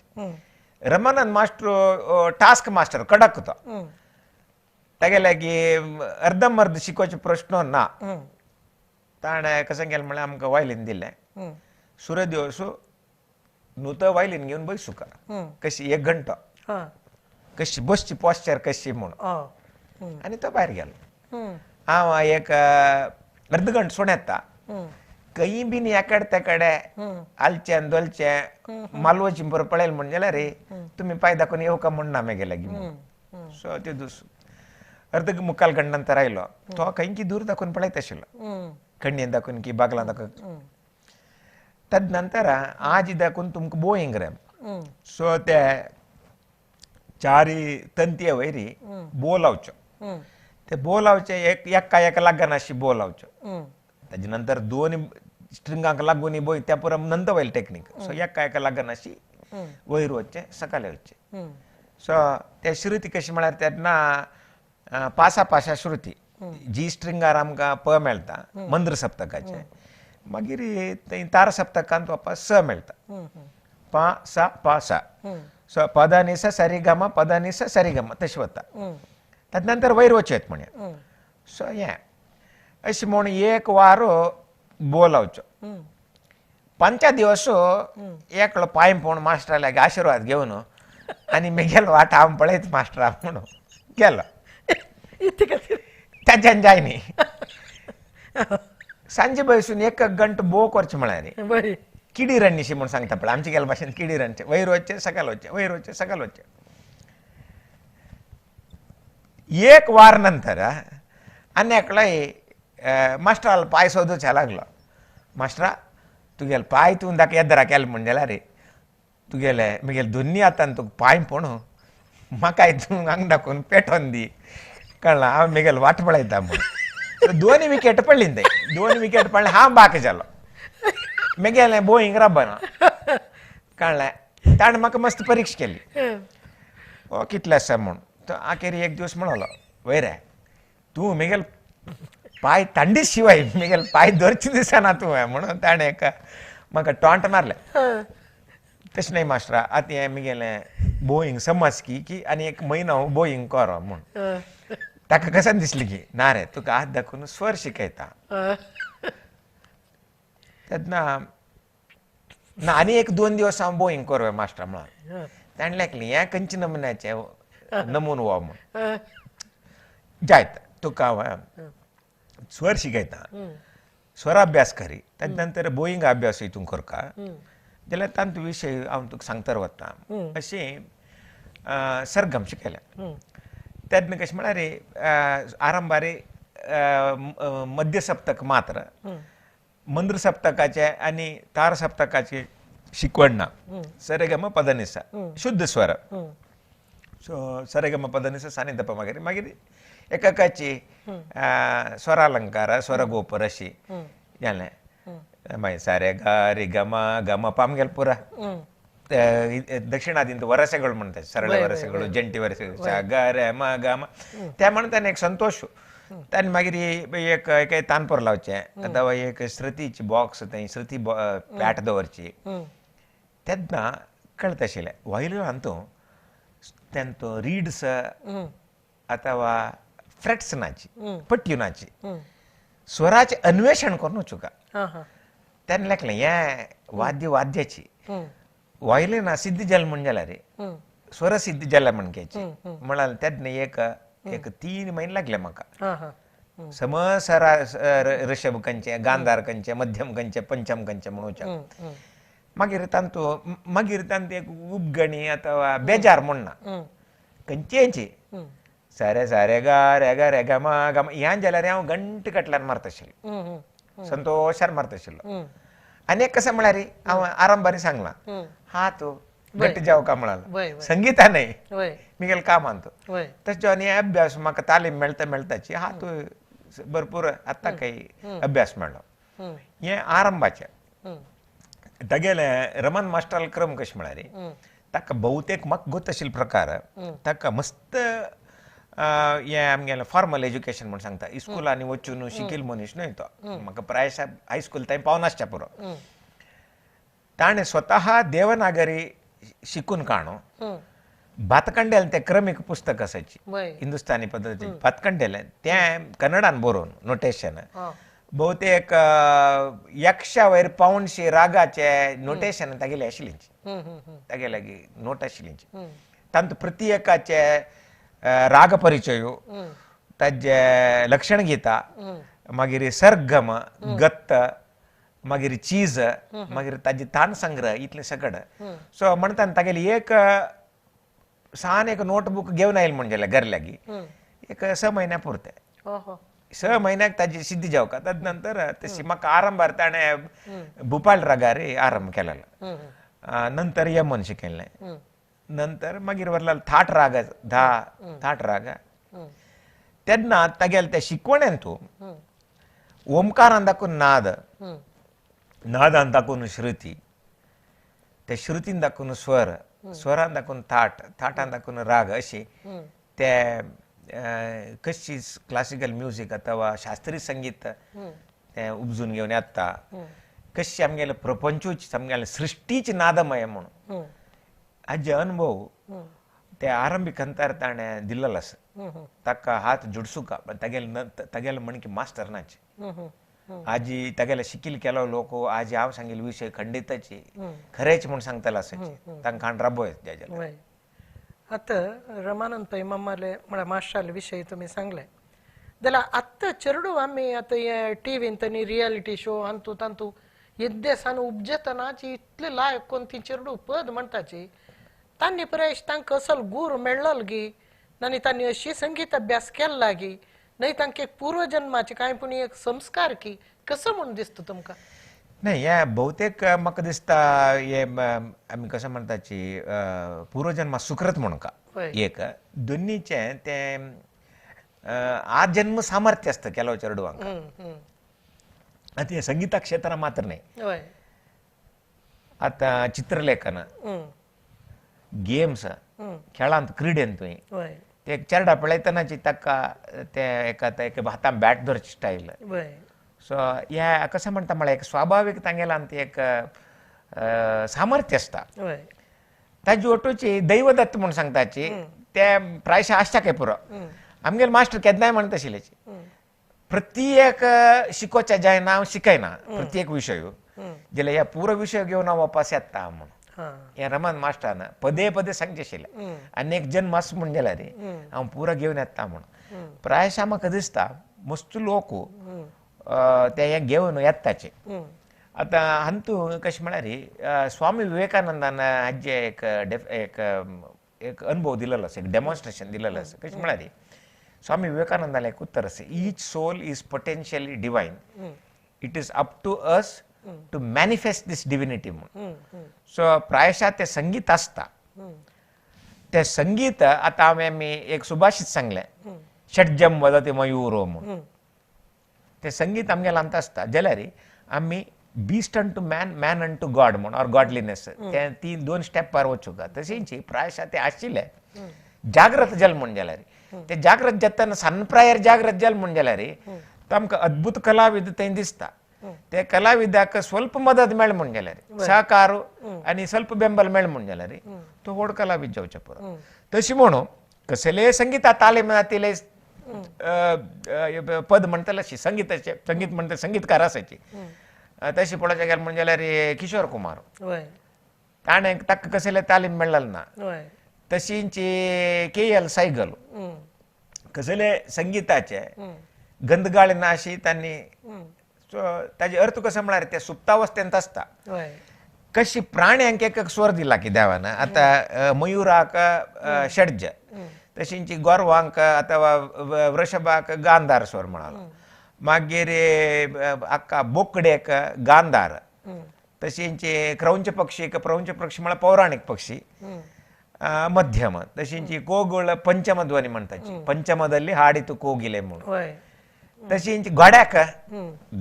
रमानंद मास्टर टास्क मास्टर कडक तो तागे लागीं अर्दम अर्द शिकोवचो प्रश्न ना. ताणें कशें केलें म्हळ्यार आमकां वायलीन दिलें सुर्य दिवस न्हू वायलीन घेवन बसूका कशी एक घंटो कशी बसची पॉश्चर कशी म्हणून आनी तो भायर गेलो. हांव एक अर्द घंटो सोड येता खंय बीन एकडे तेकडे आलचें दोलचें मालवचें बरो पळयलें म्हण जाल्यार रे तुमी पांय दाखोवन येवका म्हण ना मागीर लागीं म्हणून. सो ते दुस अर्द मुखाल घंट नंतर आयलो तो खंय की दूर दाखोवन पळयत आशिल्लो खंडयेन दाखोवन की बागलां दाखोवन. तद नंतर आज दाखोवन तुमकां बोईंग रे सो ते चारी तंतये वयरी बो लावच्यो ते बो लावचे एक एका एका लागना अशी बो लावच्यो ताजे नंतर दोन स्ट्रिंगांक लागून बोय त्या पुरा नंतर वयल टेक्नीक. सो एका एका लागना अशी वयर वचचें सकाळी वचचें. सो ते श्रुती कशी म्हळ्यार तेन्ना पासा पाशा श्रुती जी स्ट्रिंगार आमकां प मेळटा मंद्र सप्तकाचे मागीर थंय तार सप्तकांत वापस स मेळटा पा सा पा सा. सो पदानी स सरी गम पदानी स सरी गम तशें वता ताजे नंतर वयर वचूं येत म्हणया. सो हें अशें म्हूण एक वारो बो लावचो पंचा दिवस एकलो पांय पळोवन मास्टरा लागीं आशिर्वाद घेवन आनी मेगेलो वाट हांव पळयत मास्टरा म्हणून गेलो ताज्यान जाय न्ही. सांजे बसून एक घंटो बो करचें म्हळ्यार किडी रणशी म्हूण सांगता पळय आमचे गेल्या भाशेन किडी रणचें वयर वचचें सकाळ वचचें वयर वचचें सकाळ वचचें. एक वार नंतर आनी एकलो मास्टरालो पांय सोदूच लागलो मास्टरा तुगेले पांय तूं दाखय येदरा केलें म्हण जाल्यार रे तुगेले म्हगेले दोन्नी हातान तुका पांय पणू म्हाका तूं हांगा दाखोवन पेटोवन दी कळ्ळां हांव म्हगेले वाट पळयता म्हूण. दोन विकेट पडली ते दोन विकेट पडले हांव बाक जालो म्हगेलें बोईंग राबना कळ्ळें. ताणें म्हाका मस्त परीक्षा केली ओ कितले आसा म्हूण. तो आखेर एक दिवस म्हणलो वयर तूं म्हगेले पांय तांडीच शिवाय म्हगेले पांय धरचे दिसना तूं म्हणून ताणें एक म्हाका टॉंट मारलें. तशें न्हय मास्टरा आतां हें म्हगेलें बोईंग समज की की आनी एक म्हयनो बोईंग कर म्हूण. ताका कशें दिसलें की ना रे तुका हात दाखोवन स्वर शिकयता तेन्ना ना आनी एक दोन दिवस हांव बोईंग करूं मास्टर म्हणून. ताणें लेखलें हें खंयचे नमुन्याचें नमून हो म्हूण जायत तुका हांव स्वर शिकयता स्वराभ्यास करी ताजे नंतर बोईंग अभ्यास तूं करका जाल्यार तांतू विशय हांव तुका सांगतर वता अशें सरगम शिकयलें. तेन्ना कशें म्हळ्यार आरंभारी मध्य सप्तक मात्र मंद्र सप्तकाचे आनी तार सप्तकाचे शिकवण ना सरेगम पदनिसा शुद्ध स्वर. सो सरेगम पदनिसा सानी दप मागीर मागीर एकाची स्वरालंकार स्वरगोपर अशी जालें मागीर सारे ग रि ग म ग म प आमगेले पुरा दक्षिणादींत वरसेಗಳು म्हणतात सरळ वरसेಗಳು जंटी वरसेಗಳು ಸ ಗ रे म ग म त्या म्हणटान एक संतोष. ताणें मागीर एक एक तानपूर लावचें अथवा एक श्रुतीची बॉक्स थंय श्रुती पॅट दवरची तेन्ना कळत आशिल्लें वयलो हातूंत तेंचो रीड्स अथवा फ्रेट्स नाची, पट्ट्यो नाची, स्वराचे अन्वेषण करून वचूका. तेन्ना लेखलें हें वाद्य वाद्याची व्हायलिना सिद्ध जालें म्हण जाल्यार स्वर सिद्ध जाल्या म्हणक्याची म्हळ्यार तेन्ना एक एक 3 म्हयने लागले म्हाका. समसरा ऋषभ कंचे, गांधार कंचे, मध्यम कंचे, पंचम कंचे म्हणूच्या. मागीर तांतू मागीर तांतू एक उपगणी अथवा बेजार म्हणना कंचेची सारे सारे गा रे गा रे ग म ग म ह्यान जाल्यार हांव घंट कटल्यान मारता आशिल्लो, संतोशान मारता आशिल्लो. आनी एक कशें म्हळ्यार हांव आरंभारी सांगलां हा तूं घट्ट जावका म्हळालो संगीता न्हय मिगेल कामान तूं तशें. आनी अभ्यास म्हाका तालीम मेळटा मेळटाची हा तूं भरपूर आतां काही अभ्यास मेळ्ळो. हें आरंभाचें तागेलें रमन मास्टरालो क्रम कशें म्हळ्यार ताका बहुतेक म्हाका गोत आशिल्लो प्रकार ताका मस्त हें आमगेलें फॉर्मल एज्युकेशन म्हूण सांगता इस्कुलांनी वचून शिकील मनीस न्हय तो. म्हाका प्रायशा हायस्कूल थंय पावनासच्या पुरो. ताणें स्वतः देवनागरी शिकून काणू भातखंडेलें तें क्रमीक पुस्तक आसाची हिंदुस्तानी पद्दती भातखंडेलें तें कन्नडान बरोवन नोटेशन बहुतेक 100 वयर 175 रागाचे नोटेशन तागेलें आशिल्लीं, तागे लागीं नोट आशिल्ली. तातूंत प्रत्येकाचे राग परिचय, ताजे लक्षण गीता, मागीर सरगम, गत्त, मागीर चीज, मागीर ताजे तान संग्रह, इतलें सगळें. सो म्हणटा तागेली एक सान एक नोटबूक घेवन आयल म्हण जाल्यार घर लागीं एक 6 म्हयन्या पुरतें. 6 म्हयन्याक ताजी सिद्धी जावका. तद नंतर तशी म्हाका आरंभार ताणें भूपाल रागार आरंभ केलेलो, नंतर यमन शिकयलें, नंतर मागीर व्हरला थाट राग 10 थाट राग. तेन्ना तागेले त्या शिकवणेन तूं ओमकारान दाखोवन नाद, नादान दाखोवन श्रुती, त्या श्रुतीन दाखोवन स्वर, स्वरान दाखोवन थाट, थाटान दाखोवन राग, अशी ते कशी क्लासिकल म्युजीक अथवा शास्त्रीय संगीत तें उपजून घेवन येता, कशी आमगेले प्रपंचूच आमगेले सृश्टीच नादमय म्हणून हाजे अनुभव ते आरंभीक हंतार ताणें दिल्लो आसा. ताका हात जुडसुका तागेले तागेले म्हण की मास्टर नाचे आजी तागेले शिकील केलो लोक आजी हांव सांगिल्ले विशय खंडिताची खरेंच म्हूण सांगतले आसाची तांकां राबोय जाल्यार. आतां रमानंद पै मामाले म्हळ्यार मास्टराले विशय तुमी सांगले जाल्यार आतां चेडूं आमी आतां हे टिवीन आनी रियलिटी शो हातूंत तातूंत येद्दे सान उपजेतनाची इतले लायक कोन्न ती चेडूं पद म्हणटाची तांणी परेश तांकां असल गुरू मेळ्ळो गी आनी तांणी अशी संगीत अभ्यास केला गी न्हय तांकां एक पूर्वजन्माचे कांय पूण एक संस्कार की कसो म्हूण दिसता तुमकां? नाही हे बहुतेक म्हाका दिसता हे आमी कशें म्हणटाची पूर्वजन्मा सुकृत म्हणून का एक दोन्नीचें तें आजन्म सामर्थ्य आसता केलो चेडवांक. आतां हें संगीता क्षेत्रां मात्र न्हय, आतां चित्रलेखन, गेम्स, खेळांत क्रिडेन तुवें ते चेरडा पळयतनाची ताका ते एका एक हातान बॅट धरची स्टायल. सो ह्या कशें म्हणटा म्हळ्यार एक स्वाभावीक तांगेल्यान एक सामर्थ्य आसता. ताजी ओटूची दैवदत्त म्हूण सांगताची ते प्रायशा आसता काय पुरो. आमगेले मास्टर केन्नाय म्हणटा आशिल्ले प्रत्येक शिकोवच्या जायना हांव शिकयना प्रत्येक विशय जाल्यार ह्या पुरो विशय घेवन हांव वापस येता म्हणून हे रमन मास्टरान पदे पदे सांगचें आशिल्लें. आनी एक जन्म आस म्हूण जाल्यार हांव पुरो घेवन येता म्हणून प्रायशा म्हाका दिसता मस्त लोक ते हें घेवन येताचे. आतां हातूंत कशें म्हळ्यार स्वामी विवेकानंदान हाजे एक एक एक अनुभव दिलेलो आसा, एक डेमॉन्स्ट्रेशन दिलेलें आसा. कशें म्हळ्यार स्वामी विवेकानंदालें एक उत्तर आसा, each soul is potentially divine, it is up to us to manifest this divinity म्हणून. सो प्रायशा तें संगीत आसता, तें संगीत आतां हांवें आमी एक सुभाषीत सांगलें षड्जम वदती मयूरो म्हणून, तें संगीत आमगेलें अंत आसता जाल्यार आमी beast unto man, man unto God म्हूण ऑर गॉडलीनेस ते ती 2 स्टेपार वचूंक तशेंच प्रायशा तें आशिल्लें जाग्रत जल म्हूण जाल्यार ते जाग्रत जातना सान प्रायर जाग्रत जल म्हूण जाल्यार तो आमकां अद्भुत कलाविद थंय दिसता. ते कलाविदाक स्वल्प मदत मेळ म्हूण जाल्यार सहकार आनी स्वल्प बेंबल मेळ म्हूण जाल्यार तो व्हड कलाविद जावचो पुरो. तशें म्हणून कसलेय संगीता तालीम जातिले पद म्हणटले अशी संगीताचे संगीत म्हणटा संगीतकार आसाची. तशी पळोवच्या गेले म्हणजे जाल्यार किशोर कुमार ताणें ताका कसले तालीम मेळ्ळें ना. तशींची के एल सैगल कसले संगीताचे गंधगाळे ना अशी तांणी. सो ताजे अर्थ कसो म्हळ्यार ते सुप्तावस्थेंत आसता कशी प्राण्यांक एक स्वर दिला की देवान. आतां मयुराक षड्ज, तशींची गोरवांक अथवा वृषभाक गांधार स्वर म्हणालो, मागीर आक्का बोकडेक गांधार, तशींची क्रौंच पक्षी, प्रौंच पक्षी म्हळ्यार पौराणीक पक्षी मध्यम, तशींची कोगुळ पंचमध्वनी म्हणटाची, पंचमदल्ली हाडितू कोगिले म्हणून, तशींची घोड्याक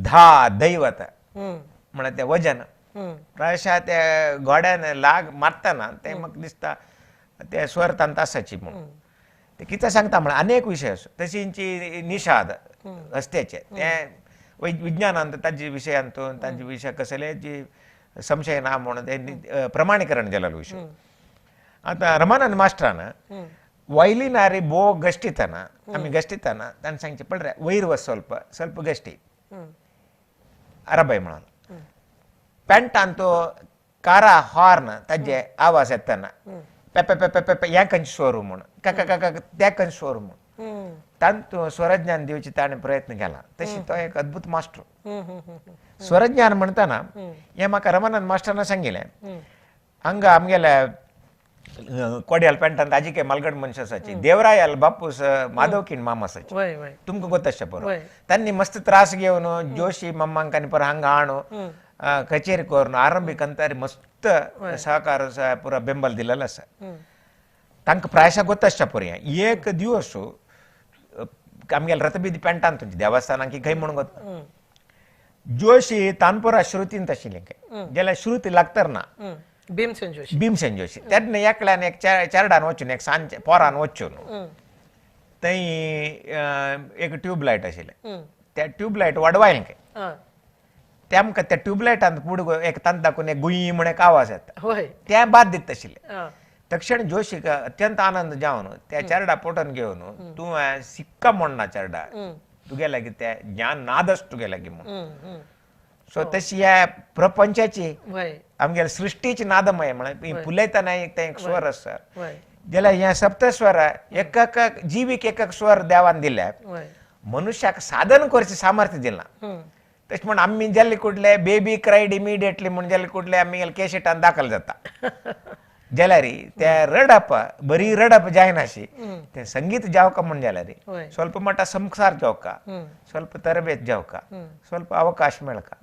धा दैवत म्हळ्यार ते वजन प्रायशा त्या घोड्यान लाग मारतना ते म्हाका दिसता ते स्वर तांत आसाची म्हणून ते कितें सांगता म्हळ्यार अनेक विशय आसा. तशींची निषाद हस्त्याचे ते विज्ञानांत ताजे विशयांत ताजे विशय कसले जी संशय ना म्हणून ते प्रमाणीकरण केलेलो विशय. आतां रमानंद मास्टरान वयलिनारी बो गष्टितना आमी गष्टितना ताणें सांगचें पळय रे वयर वच ಸ್ವಲ್ಪ ಸ್ವಲ್ಪ गष्टी अरबाय म्हणून पेंटान तो कारा हॉर्न ताजे आवाज येतना पेपे पेपे पेपे ह्या खंयचे स्वर म्हणून काका काका त्या खंयचे स्वर म्हणून तांतू स्वरज्ञान दिवचे ताणें प्रयत्न केला. तशी तो एक अद्भुत मास्टर. स्वरज्ञान म्हणटाना हें म्हाका रमानंद मास्टरान सांगिल्लें. हांगा आमगेल्या कोड्याल पेंटान ताजी मालगड मनश आसाची देवरायाल बापूस माधवकीण मामा आसाची तुमकां गोत आसचें परो तांणी मस्त त्रास घेवन जोशी मम्मांक आनी परत हांगा हाणून कचेरी करून आरंभीक अंतारी मस्त सहकार पुरा बेंबल दिलेलो आसा. तांकां प्रायशा गोत आसच्या परो एक दिवस आमगेल्या रथबीदी पेंटान तुमच्या देवस्थानाक खंय म्हणून गोत जोशी तानपुरा श्रुतीन आशिल्लें खंय जाल्यार श्रुती लागतर ना भीमसेन जोशी, भीमसेन जोशी तेन्ना एकल्यान एक चेरडान वचून एक सांजचे पोरान वचून थंय एक ट्यूबलायट आशिल्लें त्या ट्यूबलायट वाडवायलें खंय ते आमकां त्या ट्यूबलायटान पुढे एक तांत दाखोवन एक गुई म्हण एक आवाज येता त्या बाद दिता आशिल्लें. तक्षण जोशीक अत्यंत आनंद जावन त्या चेरडा पोटन घेवन तूं सिक्का म्हणना चेरडा तुगे लागीं त्या ज्ञान नादच तुगे लागीं म्हणून. सो तशी ह्या प्रपंचाची आमगेल्या सृश्टीची नादमय म्हळ्यार फुलयतना एक तें एक स्वर आसा जाल्यार ह्या सप्तस्वर एक जिवीक एक स्वर देवान दिल्या मनुष्याक साधन करचें सामर्थ्य दिलां. तशें म्हण आमी जाल्ले कुडले बेबी क्रायड इमिडिएटली म्हण जाल्ले कुडले आमी केशेटान दाखल जाता जाल्यार ते रडप बरी रडप जायनाशी ते संगीत जावका म्हण जाल्यार ಸ್ವಲ್ಪ मट्ट संसार जावका ಸ್ವಲ್ಪ ತರಬೇತಿ जावका ಸ್ವಲ್ಪ ಅವಕಾಶ मेळका.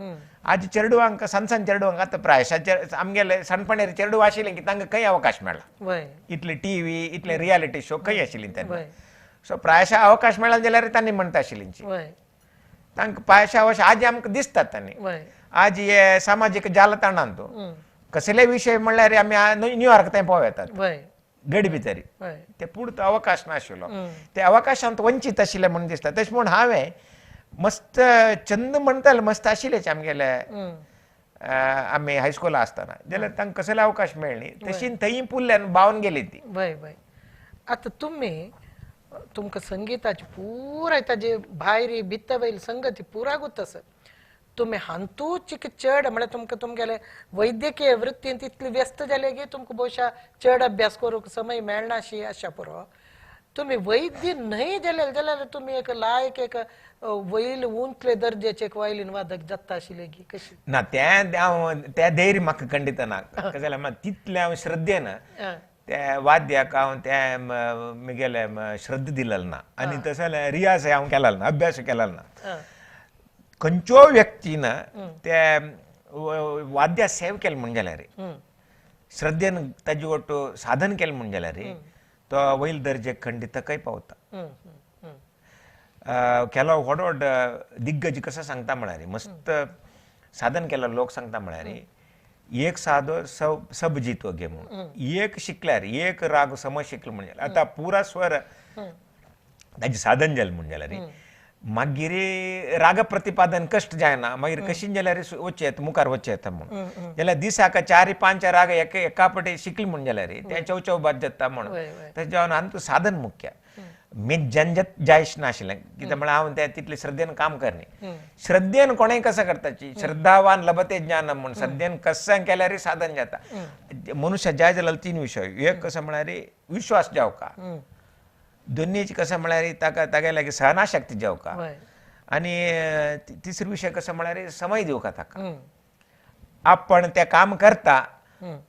आज चेडवांक सण सण चेडवांक आतां प्रायशा आमगेले सणपणेर चेडू आशिल्लें की तांकां खंय अवकाश मेळ्ळा इतले टी व्ही इतले रियलिटी शो खंय आशिल्ली तेन्ना. सो प्रायशा अवकाश मेळ्ळा जाल्यार तांणी म्हणटा आशिल्ली तांकां पायशा अवकाश आज आमकां दिसतात तांणी. आज हे सामाजीक जालताणांत कसले विशय म्हणल्यार आमी न्यूयॉर्क थंय पळोवं येतात गडी भितरी ते पुरतो अवकाश नाशिल्लो ते अवकाशांत वंचीत आशिल्ले म्हूण दिसता. तशें म्हूण हांवें मस्त छंद म्हणटाले मस्त आशिल्लेच आमगेले आमी हायस्कुला आसतना जाल्यार तांकां कसले अवकाश मेळ्ळी तशी थंय पुरल्यान बावन गेली ती. वय वय आतां तुमी तुमकां संगीताची पुराय ताजे भायर भितर वयल संगती पुराय गोत आसा तुमी हांतूच चड म्हळ्यार तुमकां तुमगेले वैद्यकीय वृत्तींत इतली व्यस्त जाले की तुमकां बहुशा चड अभ्यास करूंक समय मेळनाशी आशा पुरो तुमी वैद्य न्हय जाल्यार जाल्यार तुमी एक लायक एक वयल उंचले दर्जेचे एक वायलीन वादक जाता आशिल्ले की कशी ना त्या धैर्य म्हाका खंडीत ना. कशें जाल्यार तितलें हांव श्रद्धेन त्या वाद्याक हांव त्या म्हगेले श्रद्धा दिलेली ना आनी तशें जाल्यार रियाज हांव केलेलो ना अभ्यास केलेलो ना. खंयच्यो व्यक्तीन त्या वाद्या सेव केलें म्हण जाल्यार श्रद्धेन ताजे वट साधन केलें म्हण जाल्यार तो वयल दर्जे खंडीत खंय पावता. केलो व्हड व्हड दिग्गज कसो सांगता म्हळ्यार मस्त साधन केलो लोक सांगता म्हळ्यार एक साधो सब सब जितो गे म्हणून एक शिकल्यार एक राग समज शिकलो म्हण जाल्यार आतां पुरा स्वर ताजें साधन जालें म्हण जाल्यार मागीर राग प्रतिपादन कश्ट जायना मागीर कशी जाल्यार वचचें येता मुखार वचचें येता म्हणून जाल्यार दिसाक 4 5 राग एका पटे शिकली म्हण जाल्यार ते चव चव बाद जाता म्हणून तशें जावन आनी साधन मुख्य. मी जनजत जायच नाशिल्लें कित्याक म्हळ्यार हांव ते तितले श्रद्धेन काम करनी. श्रद्धेन कोणेय कसो करताची, श्रद्धावान लभते ज्ञान म्हूण श्रद्धेन कशें केल्यार साधन जाता. मनुष्य जाय जाल्यार तीन विशय, एक कसो म्हळ्यार विश्वास जावका, दोन्हीच कसो म्हळ्यार ताका तागे लागीं सहनाशक्ती जावका, आनी तिसरो विशय कसो म्हळ्यार समय दिवका ताका. आपण ते काम करता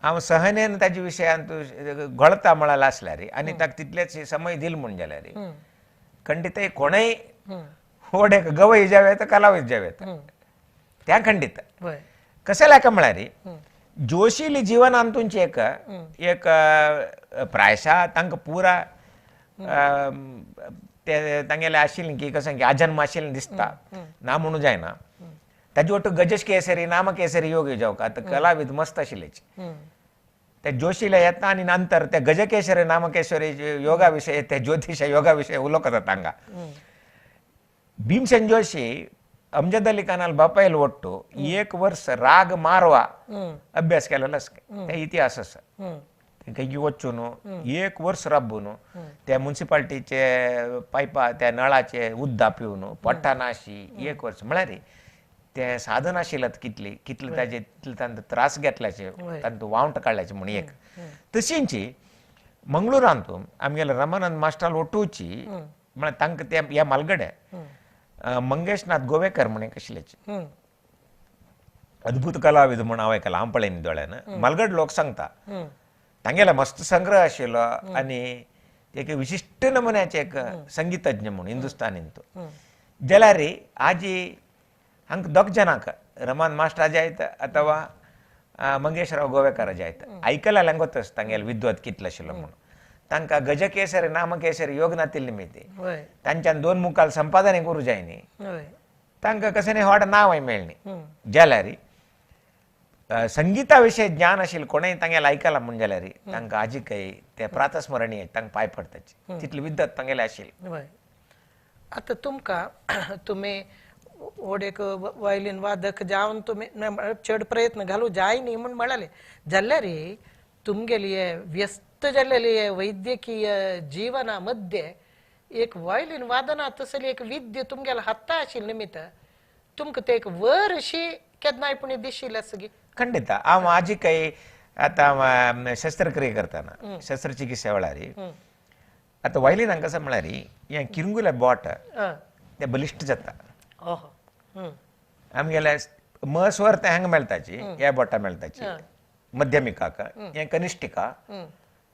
हांव सहनेन ताजे विशयान तूं घोळता म्हळ्यार आसल्यार आनी ताका तितलेच समय दिल म्हूण जाल्यार खंडीत कोणय व्हड एक गवय जावं येता, कलावय जावं येता त्या खंडीत. कशें लायक म्हळ्यार जोशीली जीवनान तुमची एक एक प्रायशा तांकां पुरा ते तांगेले आशिल्लें की कशें की आजन्म आशिल्लें दिसता ना म्हणूं जायना. ताजे वट्टू गजश केसरी नाम केसरी योग जावका आतां कलाविद मस्त आशिल्लेच ते जोशीला येता आनी नंतर ते गजकेसरी नामकेसरी योगा विशय ते ज्योतिश योगा विशय उलोवंक जाता तांकां. भीमसेन जोशी अमजद अली खानाल बापायल वट्टू एक वर्स राग मारवा अभ्यास केलेलो आसा, ते इतिहास आसा. तेंकां वचून एक वर्स राबून त्या मुन्सिपाल्टीचे पायपा त्या नळाचे उद्दा पिवन पोट्टा नाशी एक वर्स म्हळ्यार ते साधन आशिल्लें कितली कितले ताजे तितले तांकां त्रास घेतल्याचे तांकां वावंट काडल्याचे म्हूण एक. तशींची मंगळुरांत आमगेले रमानंद मास्टर ओटूची म्हळ्यार तांकां ते ह्या मालगडे मंगेशनाथ गोवेकर म्हूण एक आशिल्लेचे अद्भुत कलाविद म्हूण हांव आयकलां, हांव पळयन दोळ्यान. मालगड लोक सांगता तांगेलो मस्त संग्रह आशिल्लो आनी एक विशिश्ट नमुन्याचे एक संगीतज्ञ म्हूण हिंदुस्तानीन तो. जाल्यार आजी हांकां दोग जाणांक रमान मास्टर जायत अथवा मंगेशराव गोवेकर जायत आयकला लागतच तांगेले विद्वत कितलो आशिल्लो म्हणून. तांकां गजकेसरी नामकेसरी योग नातिल्ले मिती तांच्यान दोन मुखाल संपादन करूं जाय न्ही, तांकां कशें न्ही व्हड नांवय मेळ्ळी. जाल्यार संगीता विशय ज्ञान आशिल्लें कोणेय तांगेलें आयकलां म्हूण जाल्यार तांकां आजिकय ते प्रातस्मरणीय तांकां पांय पडटाचे तितली विद्वत तांगेलें आशिल्लें. आतां तुमकां तुमी व्हड एक वायलीन वादक जावन तुमी चड प्रयत्न घालूं जाय न्ही म्हूण म्हळाले जाल्यार तुमगेली व्यस्त जाल्लेली वैद्यकीय जीवना मध्ये एक वायलीन वादना तसली एक विद्या तुमगेल्या हाता आशिल्ले निमित्त तुमकां ते एक वर अशी केन्नाय पूण दिशिल्लें आसगी. खंडित हांव आजिकय आतां शस्त्रक्रिया करतना शस्त्रचिकित्सा वेळार आतां वायलिनाक कशें म्हळ्यार हें किरंगुलें बोट तें बलिश्ट जाता. आमगेले म स्वर ते हांगा मेळटाची ह्या बोटा मेळटाची मध्यमिकाक, हें कनिष्ठिका,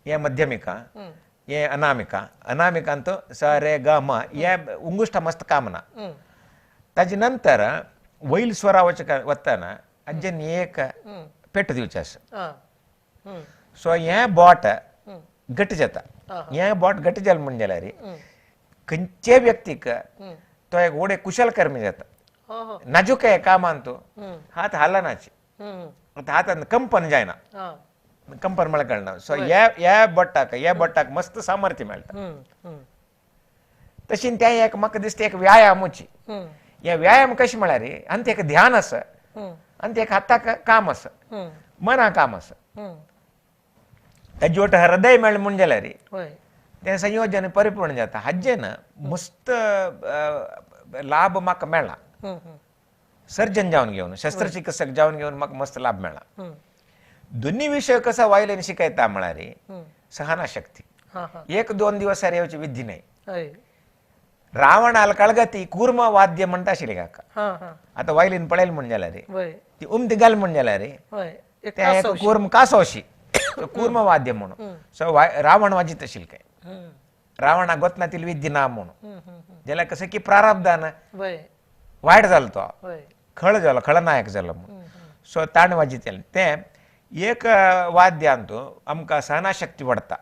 हें मध्यमिका, हें अनामिका. अनामिकांत तो स रे ग म हे उंगुष्ट मस्त काम ना. ताजे नंतर वयल स्वरा वतना आज्जेन एक पेट दिवचें आसा. सो हें बोट घट जाता. हें बोट घट जालें म्हूण जाल्यार खंयचे व्यक्तीक तो एक व्हड कुशल कर्मी जाता. नाजूक कामान तो हात हालनाची, हातान कंपन जायना, कंपन म्हळ्यार कळना. सो ह्या बोटाक ह्या बोटाक मस्त सामर्थ्य मेळटा. तशीन तें एक म्हाका दिसता एक व्यायामूची. हे व्यायाम कशें म्हळ्यार आनी ते एक ध्यान आसा आनी ते एक हाताक काम आसा, मना काम आसा. ताजे वट हृदय मेळ्ळें म्हूण जाल्यार तें संयोजन परिपूर्ण जाता. हाजेन मस्त लाभ म्हाका मेळ्ळा. सर्जन जावन घेवन शस्त्रचिकित्सक जावन घेवन म्हाका मस्त लाभ मेळ्ळा. दोन्ही विशय कसा वायलीन शिकयता म्हळ्यार सहनाशक्ती. एक दोन दिवसार येवची विधी न्हय. रावणाल कळगती कूर्म वाद्य म्हणटा आशिल्लें काका. आतां वायलीन पळयलें म्हूण जाल्यार ती उमती घाल म्हूण जाल्यार तें कूर्म कासोशी कूर्म वाद्य म्हणून. सो रावण वाजीत आशिल्लें काय रावणा गोतनातील विद्य ना म्हणून जाल्यार कशें की प्रारब्धान वायट जालो तो खळ जालो, खळनायक जालो म्हणून. सो ताणें वाजयतालें तें एक वाद्यांत आमकां सहनाशक्ती वाडटा.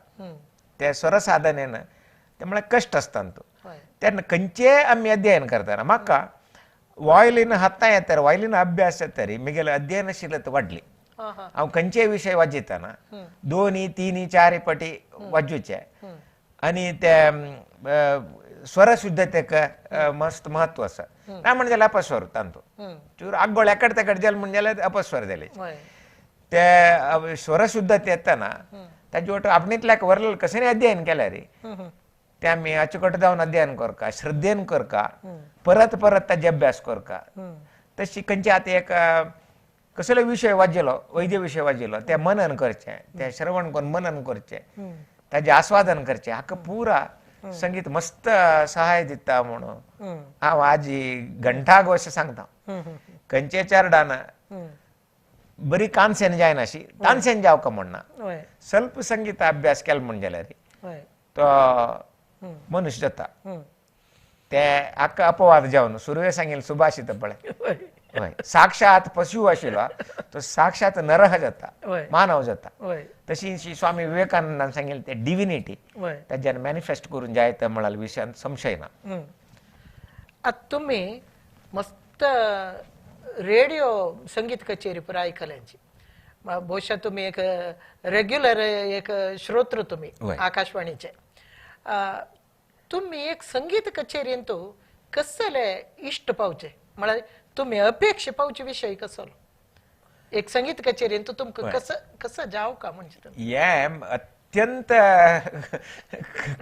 ते स्वरसाधनेन ते म्हळ्यार कश्ट आसता तेन्ना खंयचेय आमी अध्ययन करतना म्हाका वायलीन हाता येता वायलीन अभ्यास येता म्हगेलें अध्ययनशीलता वाडली. हांव खंयचेय विशय वाजयतना 2, 3, 4 पटी वाजोवचे आनी ते स्वरशुद्धतेक मस्त महत्व आसा. ना म्हण जाल्यार अपस्वर तांतूत चूर आगोळ एकडे तेकडे जालें म्हण जाल्यार अपस्वर जाले. ते स्वरशुद्धते येतना ताजे वट आपणेंतल्याक व्हरलें कशें अध्ययन केल्यार ते आमी अचकट जावन अध्ययन करका, श्रद्धेन करका, परत परत ताजे अभ्यास करका. तशी खंयचे आतां एक कसलो विशय वाजिलो, वैद्य विशय वाजिलो, ते मनन करचें, ते श्रवण करून मनन करचें, ताजें आस्वादन करचें. हाका पुरा संगीत मस्त सहाय दिता म्हणून हांव आजी घंटाघोश सांगता. खंयचे चेरडान बरी कानसेन जायनाशी, तानसेन जावका म्हणना, स्वल्प संगीत अभ्यास केलो म्हण जाल्यार तो मनुष्य जाता. ते हाका अपवाद जावन सुरवे सांगेल सुभाषित पळय, हय, साक्षात पशु आशिल्लो तो साक्षात नरह जाता, मानव जाता. तशी स्वामी विवेकानंदान सांगेल ते डिविनिटी ताज्यान मॅनिफेस्ट करून जायत म्हळ्यार विशयान संशय ना. आतां तुमी मस्त रेडियो संगीत कचेरी पुरा आयकल्यांची, बहुशा तुमी एक रेग्युलर एक श्रोत्र तुमी आकाशवाणीचे. तुमी एक संगीत कचेरींत कसले इश्ट पावचे, म्हळ्यार तुमी अपेक्षा पावचे विशय कसलो एक संगीत कचेरींत तुमकां कसं कसं जाव का म्हणजे? हे अत्यंत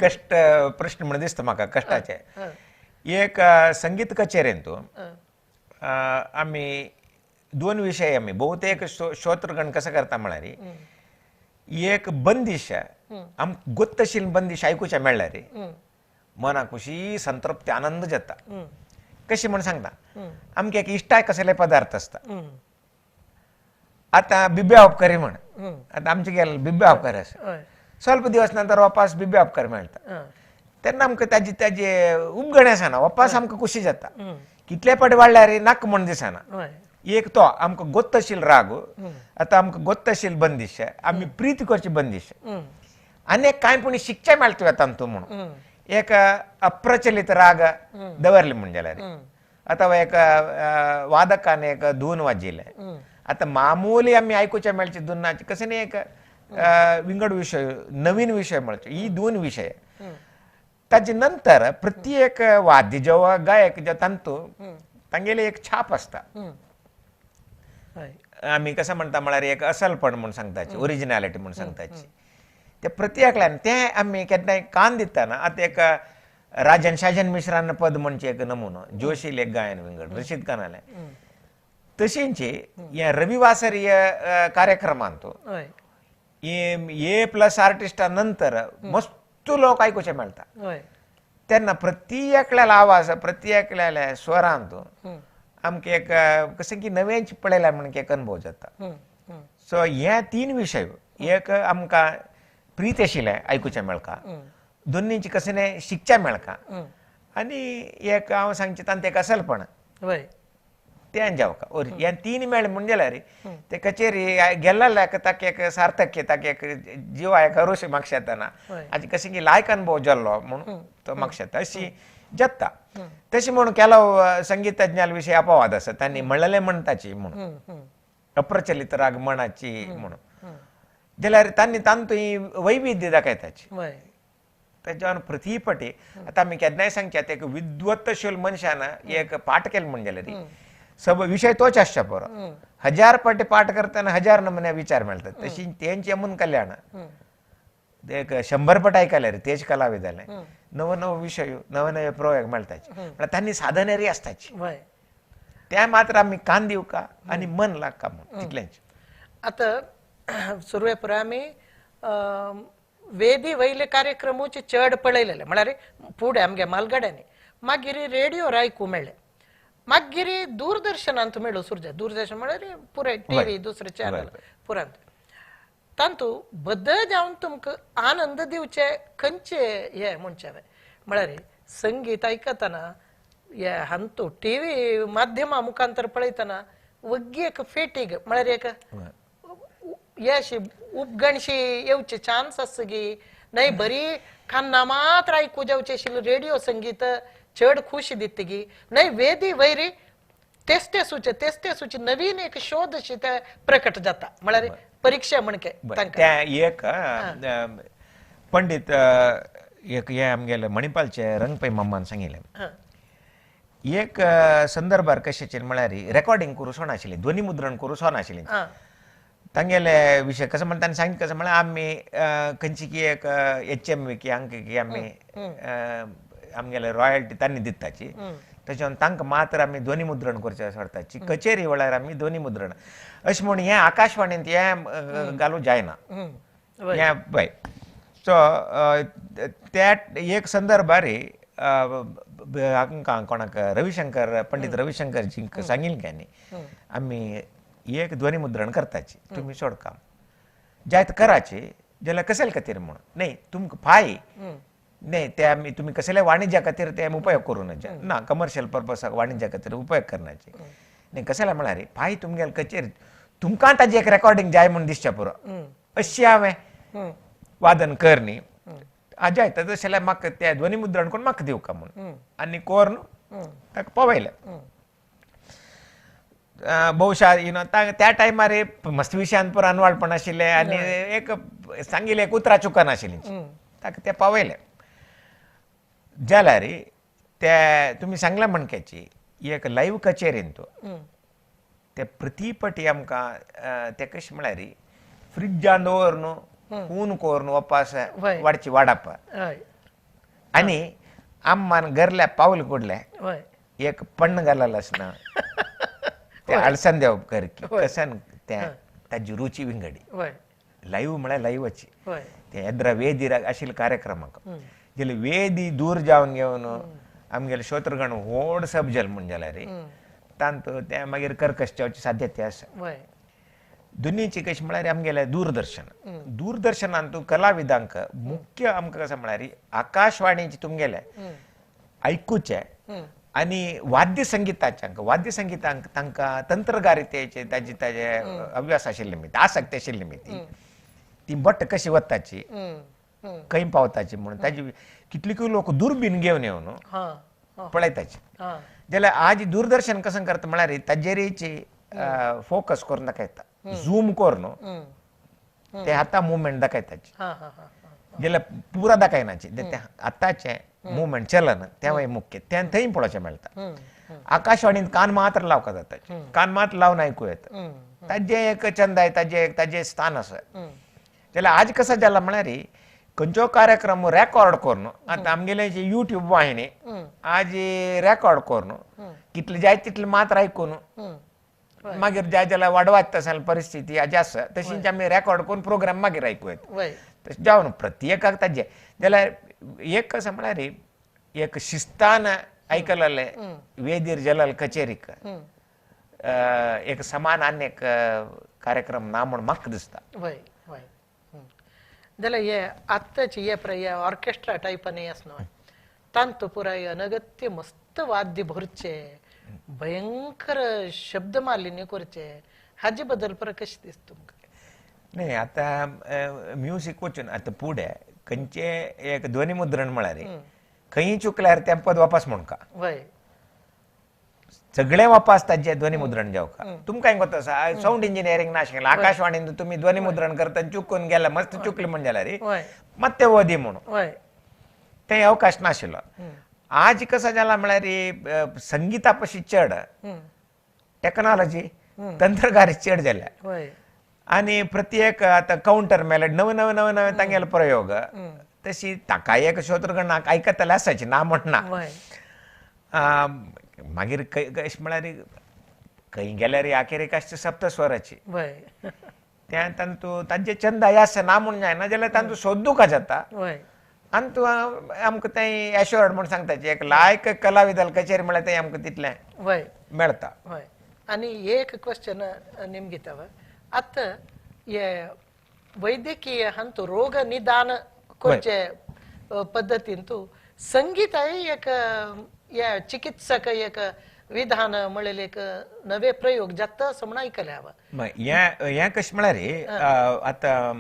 कश्ट प्रश्न म्हणून दिसता म्हाका, कश्टाचे. एक संगीत कचेरींत आमी दोन विशय आमी बहुतेक श्रोत्रगण कसं करता म्हळ्यार एक बंदिश आमकां गोत्तशील बंदिश आयकुच्या मेळ्ळ्यार मनाक खुशी संतृप्ती आनंद जाता. कशी म्हण सांगता, आमकां एक इश्टाय कसले पदार्थ आसता. आतां बिब्या उपकारी म्हण, आतां आमचे गेले बिब्या उपकारी आसा, स्वल्प दिवस नंतर वापास बिब्या उपकारी मेळटा, तेन्ना आमकां ताजी ताजे उपगणे आसना, वापास आमकां खुशी जाता. कितले पाट वाडल्यार नाक म्हण दिसना. एक तो आमकां गोत्तशील राग, आतां आमकां गोत्तशील बंदिश, आमी प्रीत करची बंदिश, आनी कांय पूण शिकचें मेळटा तातूंत म्हणून एक अप्रचलित राग दवरली म्हण जाल्यार, अथवा एक वादकान एक धून वाजिल्लें, आतां मामूली आमी आयकुचें मेळचे धुनाचे कशें न्ही एक विंगड विशय, नवीन विशय मेळचो. ही दोन विशय. ताजे नंतर प्रत्येक वाद्य जेव्हा गायक जे तांतू तांगेली एक छाप आसता. आमी कसं म्हणटा म्हळ्यार एक असलपण म्हूण सांगताची, ओरिजिनॅलिटी म्हूण सांगताची. ते प्रत्येकल्यान ते आमी केन्नाय कान दितना आतां एक राजन शाजन मिश्रान पद म्हणचे एक नमुनो, जोशील एक गायन विंगड, रशीद खानालें, तशींची हे रविवासरीय कार्यक्रमांत ए प्लस आर्टिस्टा नंतर मस्त लोक आयकुचे मेळटा. तेन्ना प्रत्येकल्यालो आवाज, प्रत्येकल्याल्या स्वरांत आमकां एक कशें की नवेंच पळयल्यार म्हण एक अनुभव जाता. सो हे तीन विशय, एक आमकां प्रीत आशिल्लें आयकुचें मेळका, दोन्नीची कशें न्ही शिकचें मेळका, आनी एक हांव सांगचें तांचें एक असलपण तें जावका. हे तीन मेळ म्हण जाल्यार ते कचेरी गेल्ल्याक ताका एक सार्थक्य, ताका एक जिवा एक हरोशी मागशे येताना आनी कशें की लायक अनुभव जाल्लो म्हणून तो मागशे येता, अशी जाता. तशें म्हणून केलो संगीतज्ञाल विशय अपवाद आसा, तांणी म्हणलेलें म्हणटाची म्हणून अप्रचलित राग म्हणाची म्हणून जाल्यार तांणी तांतू ही वैविध्य दाखयताची. ताच्यावर प्रतिपटी आतां आमी केन्नाय सांगचे आतां एक विद्वत्तशील मनशान एक पाठ केलें म्हण जाल्यार सब विशय तोच आसच्या बरो, हजार पाटी पाठ करतना हजार नमुने विचार मेळटात. तशी तेंचे मन कल्याण एक 100 पट आयकल्यार तेच कलाविदाले नवो नवो विशय, नवे नवे प्रयोग मेळटाचे, म्हळ्यार तांणी साधनेरी आसताची. त्या मात्र आमी कान दिवका आनी मन लागका म्हूण तितलेंच. आतां सुरवे पुराय आमी वेदी वयले कार्यक्रमूच चड पळयलेले, म्हळ्यार फुडें आमगे मालगाड्यांनी, मागीर रेडियोर आयकूं मेळ्ळें, मागीर दूरदर्शनांत मेळ्ळो सुरजा, दूरदर्शन म्हळ्यार पुराय टीव्ही दुसरे चॅनल पुरांत तांतू बद्द जावन तुमकां आनंद दिवचे खंयचे हे म्हणचे म्हळ्यार संगीत आयकतना हे हांतू टीव्ही माध्यमा मुखांतर पळयतना वग्गी एक फेटीग म्हळ्यार एक हे अशी उपगणशी येवचे चान्स आसता की न्हय, बरी कान्ना मात्र आयकू जावचे आशिल्लें रेडियो संगीत चड खुशी दिता की न्हय, वेदी वैरी तेच तेसूचे नवीन एक शोध अशी ते प्रकट जाता, म्हळ्यार परीक्षा म्हणके. एक पंडित एक हे आमगेले मणिपालचे रंगपै मामान सांगिल्लें, एक संदर्भार कशाचेर म्हळ्यार रेकॉर्डिंग करूं सोनाशिल्लें, ध्वनी मुद्रण करूं सोनाशिल्लें, तांगेले विशय कसं म्हणटा तांणी सांगितलें कसं म्हळ्यार आमी खंयची की एक एच एम की हांकां की आमी आमगेले रॉयल्टी तांणी दिताची तशें तांकां मात्र आमी ध्वनी मुद्रण करचें सोडटाची कचेरी वेळार आमी ध्वनी मुद्रण अशें म्हूण हें आकाशवाणींत हें घालूं जायना हें पळय. सो त्या एक संदर्भार हांकां कोणाक रविशंकर पंडित रविशंकरजींक सांगिल्लें आनी आमी एक ध्वनी मुद्रण करताची तुमी सोड काम जायत कराची जाल्यार कसले खातीर म्हूण न्ही तुमकां फाय न्ही ते आमी तुमी कसले वाणिज्या खातीर ते आमी उपयोग करूं नज ना कमर्शियल पर्पसाक वाणिज्या खातीर उपयोग करनाचे न्ही कसले म्हळ्यार फाय तुमगेले कचेरी तुमकां ताजी एक रेकॉर्डिंग जाय म्हूण दिसचें पुरो अशें हांवें वादन कर न्ही जायत तशें जाल्यार म्हाका तें ध्वनी मुद्रण करून म्हाका दिवका म्हूण आनी कोर्न ताका पळयलें. बहुशा you know त्या टायमार मस्त विशयान पुरो अनवाळपण आशिल्लें आनी एक सांगिल्लें एक उतरां चुकना आशिल्लीं ताका तें पावयलें जाल्यार ते तुमी सांगलें म्हणक्याची एक लायव्ह कचेरीन तो ते प्रतिपटी आमकां ते कशें म्हळ्यार फ्रिज्जान दवर न्हू हून करून वपास वाडची वाडप आनी आम्मान घरल्या पावल कुडले एक पण्ण घालल आसना ते अळसांदे कर कसन ते ताजी रुची विंगडी लाईव्ह म्हळ्यार लाईव्हाची ते येद्रा वेदी आशिल्ले कार्यक्रमाक जाल्यार वेदी दूर जावन घेवन आमगेले श्रोतृगण व्हड सबजल म्हूण जाल्यार तांत ते मागीर कर्कश जावची साध्यता आसा. दोनीची कशें म्हळ्यार आमगेले दूरदर्शन दूरदर्शनान तूं कलाविदांक मुख्य आमकां कशें म्हळ्यार आकाशवाणीची तुमगेले आयकुचें आनी वाद्य संगिताचे वाद्य संगितांक तांकां तंत्रगारितेचे ताजी ताजे अभ्यास आशिल्ले निमित्त आसक्ती आशिल्ले निमित्त ती बट कशी वताची खंय पावताची म्हणून ताजी कितलीकूय लोक दुर्बीन घेवन येवन पळयताची. जाल्यार आज दूरदर्शन कसं करता म्हळ्यार ताजेरीची फोकस करून दाखयता झूम करून ते आतां मुवमेंट दाखयताची जाल्यार पुरा दाखयनाची ते आतांचे मुवमेंट चलन तेंवूय मुख्य तें थंय पळोवचें मेळटा. आकाशवाणीन कान मात्र लावका जाता कान मात्र लावन आयकूं येता ताजें एक छंद आहे ताजें एक ताजें स्थान आसा. जाल्यार आज कसो जाला म्हळ्यार खंयचो कार्यक्रम रेकॉर्ड करून आतां आमगेले जी युट्यूब वाहिनी आज रेकॉर्ड करून कितले जाय तितले मात्र आयकून मागीर जाय जाल्यार वाडवात आसा परिस्थिती आज आसा तशीच आमी रेकॉर्ड करून प्रोग्राम मागीर आयकूं येता तशें जावन प्रत्येकाक ताजें. जाल्यार एक कसं म्हळ्यार एक शिस्तान आयकलें वेदीर जलल कचेरीक एक समान आनी एक कार्यक्रम ना म्हूण म्हाका दिसता. जाल्यार हे आत्ताची हे हे ऑर्केस्ट्रा टायप आनी आसा न्हय तांतू पुराय अनगत्य मस्त वाद्य भरचे भयंकर शब्द मालिन्य करचे हाजे बद्दल परत कशें दिसता तुमकां? न्ही आतां म्युजीक वचून आतां फुडें खंयचे एक ध्वनी मुद्रण म्हळ्यार खंयी चुकल्यार तें पद वापस म्हणका सगळें वापस ताजें ध्वनी मुद्रण जावका. तुमकां कोत आसा सावंड इंजिनियरींग नाशिल्लें आकाशवाणीन तुमी ध्वनी मुद्रण करता चुकून गेल्या मस्त चुकलें म्हण जाल्यार मात तें वदी म्हणून तें अवकाश नाशिल्लो. आज कसं जाला म्हळ्यार संगिता पशी चड टेक्नॉलॉजी तंत्रगारी चड जाल्या आनी प्रत्येक आतां कावंटर मेलेड नवे नवे नवे नवे तांगेले प्रयोग तशी ताकाय एक श्रोतृगणाक आयकतले आसाची ना म्हणना. मागीर अशें म्हळ्यार खंय गेल्यार आखेरेक आसता सप्तस्वराची त्या तांतू तांचे छंद आसा ना म्हूण जायना जाल्यार तांचो सोदूका जाता आनी तूं आमकां तें एश्योर्ड म्हूण सांगताची एक लायक कलाविदाल कचेरी म्हळ्यार तें आमकां तितलें मेळटा. आनी एक क्वेश्चन निमगिता आतां हे वैद्यकीय हांतू रोग निदान करचे पद्दतीन तूं संगीत एक हे चिकित्सक एक विधान म्हणलें एक नवे प्रयोग जाता असो म्हण आयकलें हांवें. हें कशें म्हळ्यार आतां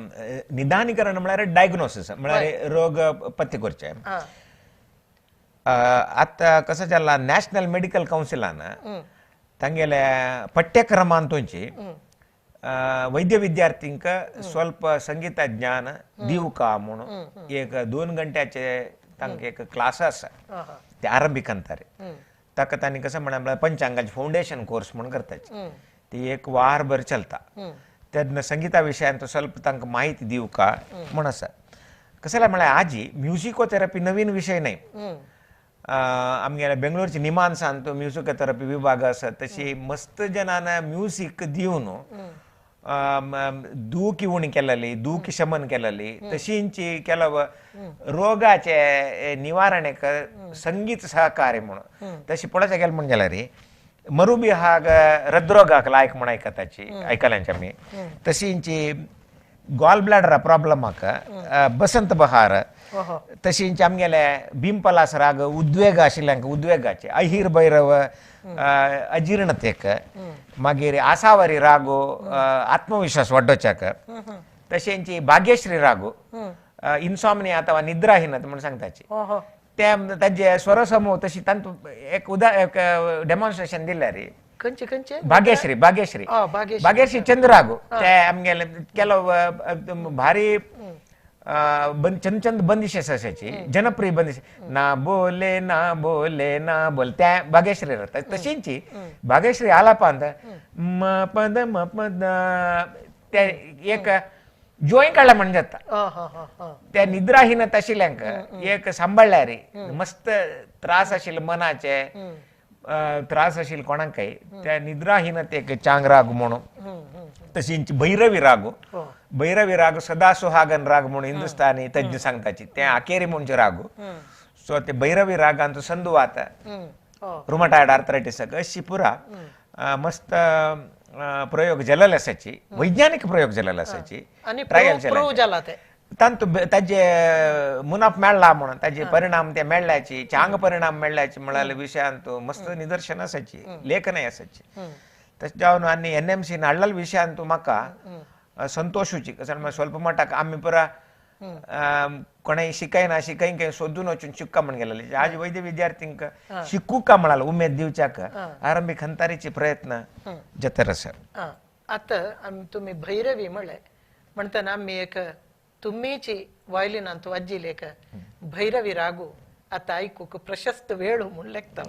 निदानीकरण म्हळ्यार डायग्नोसीस म्हळ्यार रोग पत्ते करचें. आतां कसं जाला नॅशनल मेडिकल कावन्सिलान तांगेल्या पठ्यक्रमान तुमची वैद्य विद्यार्थींक स्वल्प संगीत ज्ञान दिवका म्हणून एक 2 घंट्याचे तांकां एक क्लास आसा ते आरंभीक अंतारे ताका तांणी कसं म्हळ्यार पंचांगाचे फावंडेशन कोर्स म्हणून करताची ती एक वारभर चलता. तेन्ना संगिता विशयांत स्वल्प तांकां माहिती दिवका म्हण आसा. कशें जालें म्हळ्यार आजी म्युजिकोथेरपी नवीन विशय न्हय. आमगेल्या बेंगलोरची निमानसान तो म्युजिकोथेरपी विभाग आसा तशी मस्त जनान म्युजीक दिवन दूख उणी केलेली, दूख शमन केलेली, तशींची ಕೆಲವು रोगाचे निवारणेक संगीत सहकार्य म्हणून तशी पळोवच्या गेले म्हण जाल्यार मरुबी हाग हृदरोगाक लायक म्हण आयकताची आयकल्यांचे आमी. तशींची गॉल ब्लॅडरा प्रॉब्लमाक बसंत बहार, तशींच आमगेले भीमपलास राग उद्वेग आशिल्ल्यांक उद्वेगाचे, अहिर भैरव अजीर्णतेक, मागीर आसावरी रागो आत्मविश्वास वाडोवच्याक, तशेंच भाग्यश्री रागो इन्सॉमनिया अथवा निद्राहीनता म्हण सांगताची. ते ताजे स्वरसमूह तशी तांतू एक एक डेमॉन्स्ट्रेशन दिल्यार खंयचे खंयचे भाग्यश्री भाग्यश्री भाग्यश्री चंद्रागो ते आमगेले ಕೆಲವು भारी चंद चंद बंदिश असायची जनप्रिय बंदिश, ना बोले ना बोले ना बोल त्या भाग्यश्री राहता. तशींची भाग्यश्री आलापांत म पद म पद ते एक जॉईन काडला म्हण जाता. त्या निद्राहीनता आशिल्ल्यांक एक सांबाळल्यार मस्त त्रास आशिल्ले मनाचे त्रास आशिल्ले कोणाकय त्या निद्राहीनतेक चांग राग म्हणून. तशींच भैरवी रागो, भैरवी राग सदा सुहागन राग म्हणून हिंदुस्थानी तज्ञ सांगताची ते आकेरी म्हणचे रागो. सो ते भैरवी रागांचो संदुवात रुमटायड आर्थरायटीसाक अशी पुरा मस्त प्रयोग जालेले आसाची, वैज्ञानिक प्रयोग जालेले आसाची, ट्रायल जाले तांतू ताजे मुनाफ मेळ्ळा म्हणून ताजे परिणाम ते मेळ्ळ्याची चांग परिणाम मेळ्ळ्याची म्हळ्यार विशयांत मस्त निदर्शन आसाची, लेखनय आसाची. तशें जावन आनी एन एम सीन हाडलेल्या विशयांत म्हाका संतोशूची कसं म्हळ्यार स्वल्प मटाक आमी पुरा कोणाय शिकयना शिकय खंय सोदून वचून शिक्का म्हण गेलेले. आज वैद्य विद्यार्थींक शिकूका म्हणाल उमेद दिवच्याक आरंभिक हंतारीचे प्रयत्न जाता आसा. आतां तुमी भैरवी म्हळें म्हणटना आमी एक तुमीची वायलिनांत वाजिल्ली एक भैरवी रागो आतां आयकूंक प्रशस्त वेळ म्हूण लेखता.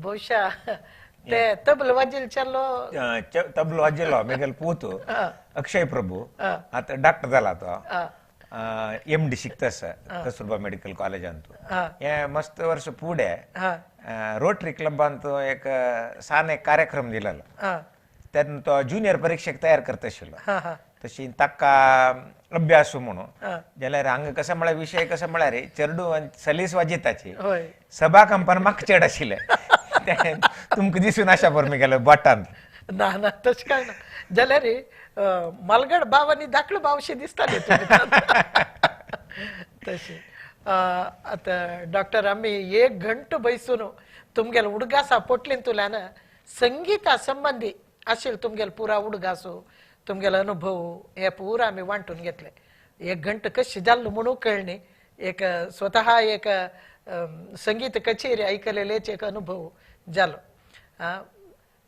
ಬಹುಶಃ ते तबलो वाजेल चाललो तबलो वाजेलो मेगेल पूत अक्षय प्रभू आतां डॉक्टर जाला तो एम डी शिकता कस्तुरबा मेडिकल कॉलेजांतू. हे मस्त वर्स फुडें रोटरी क्लबांत एक सान एक कार्यक्रम दिलेलो तेन्ना तो ज्युनियर परिक्षेक तयार करता आशिल्लो. तशी ताका अभ्यास म्हणून जाल्यार हांगा कसो म्हळ्यार विशय कसो म्हळ्यार चेडू सलीस वाजयताची सभा कंपन म्हाका चेड आशिल्लें तुमकां दिसून आशा बरो गेलो बोटान. ना ना तशें काय ना जाल्यार मालगड भाव आनी धाकलो भावशे दिसताले तशें. आतां डॉक्टर आमी एक घंटो बैसून तुमगेले उडगासा पोटलींतल्यान संगीता संबंदी आशिल्लो तुमगेलो पुरा उडगासो तुमगेलो अनुभव हे पुरा आमी वांटून घेतले. एक घंटो कशें जाल्लो म्हणून कळ्ळें एक स्वतः एक संगीत कचेरी आयकलेलेच एक अनुभव जालो.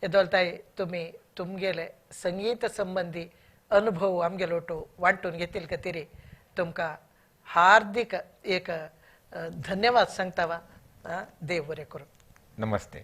येदोलताय तुमी तुमगेले संगीत संबंदी अनुभव आमगेलो ओटो वांटून घेतील खातीर तुमकां हार्दिक एक धन्यवाद सांगता. देव बरें करूं. नमस्ते.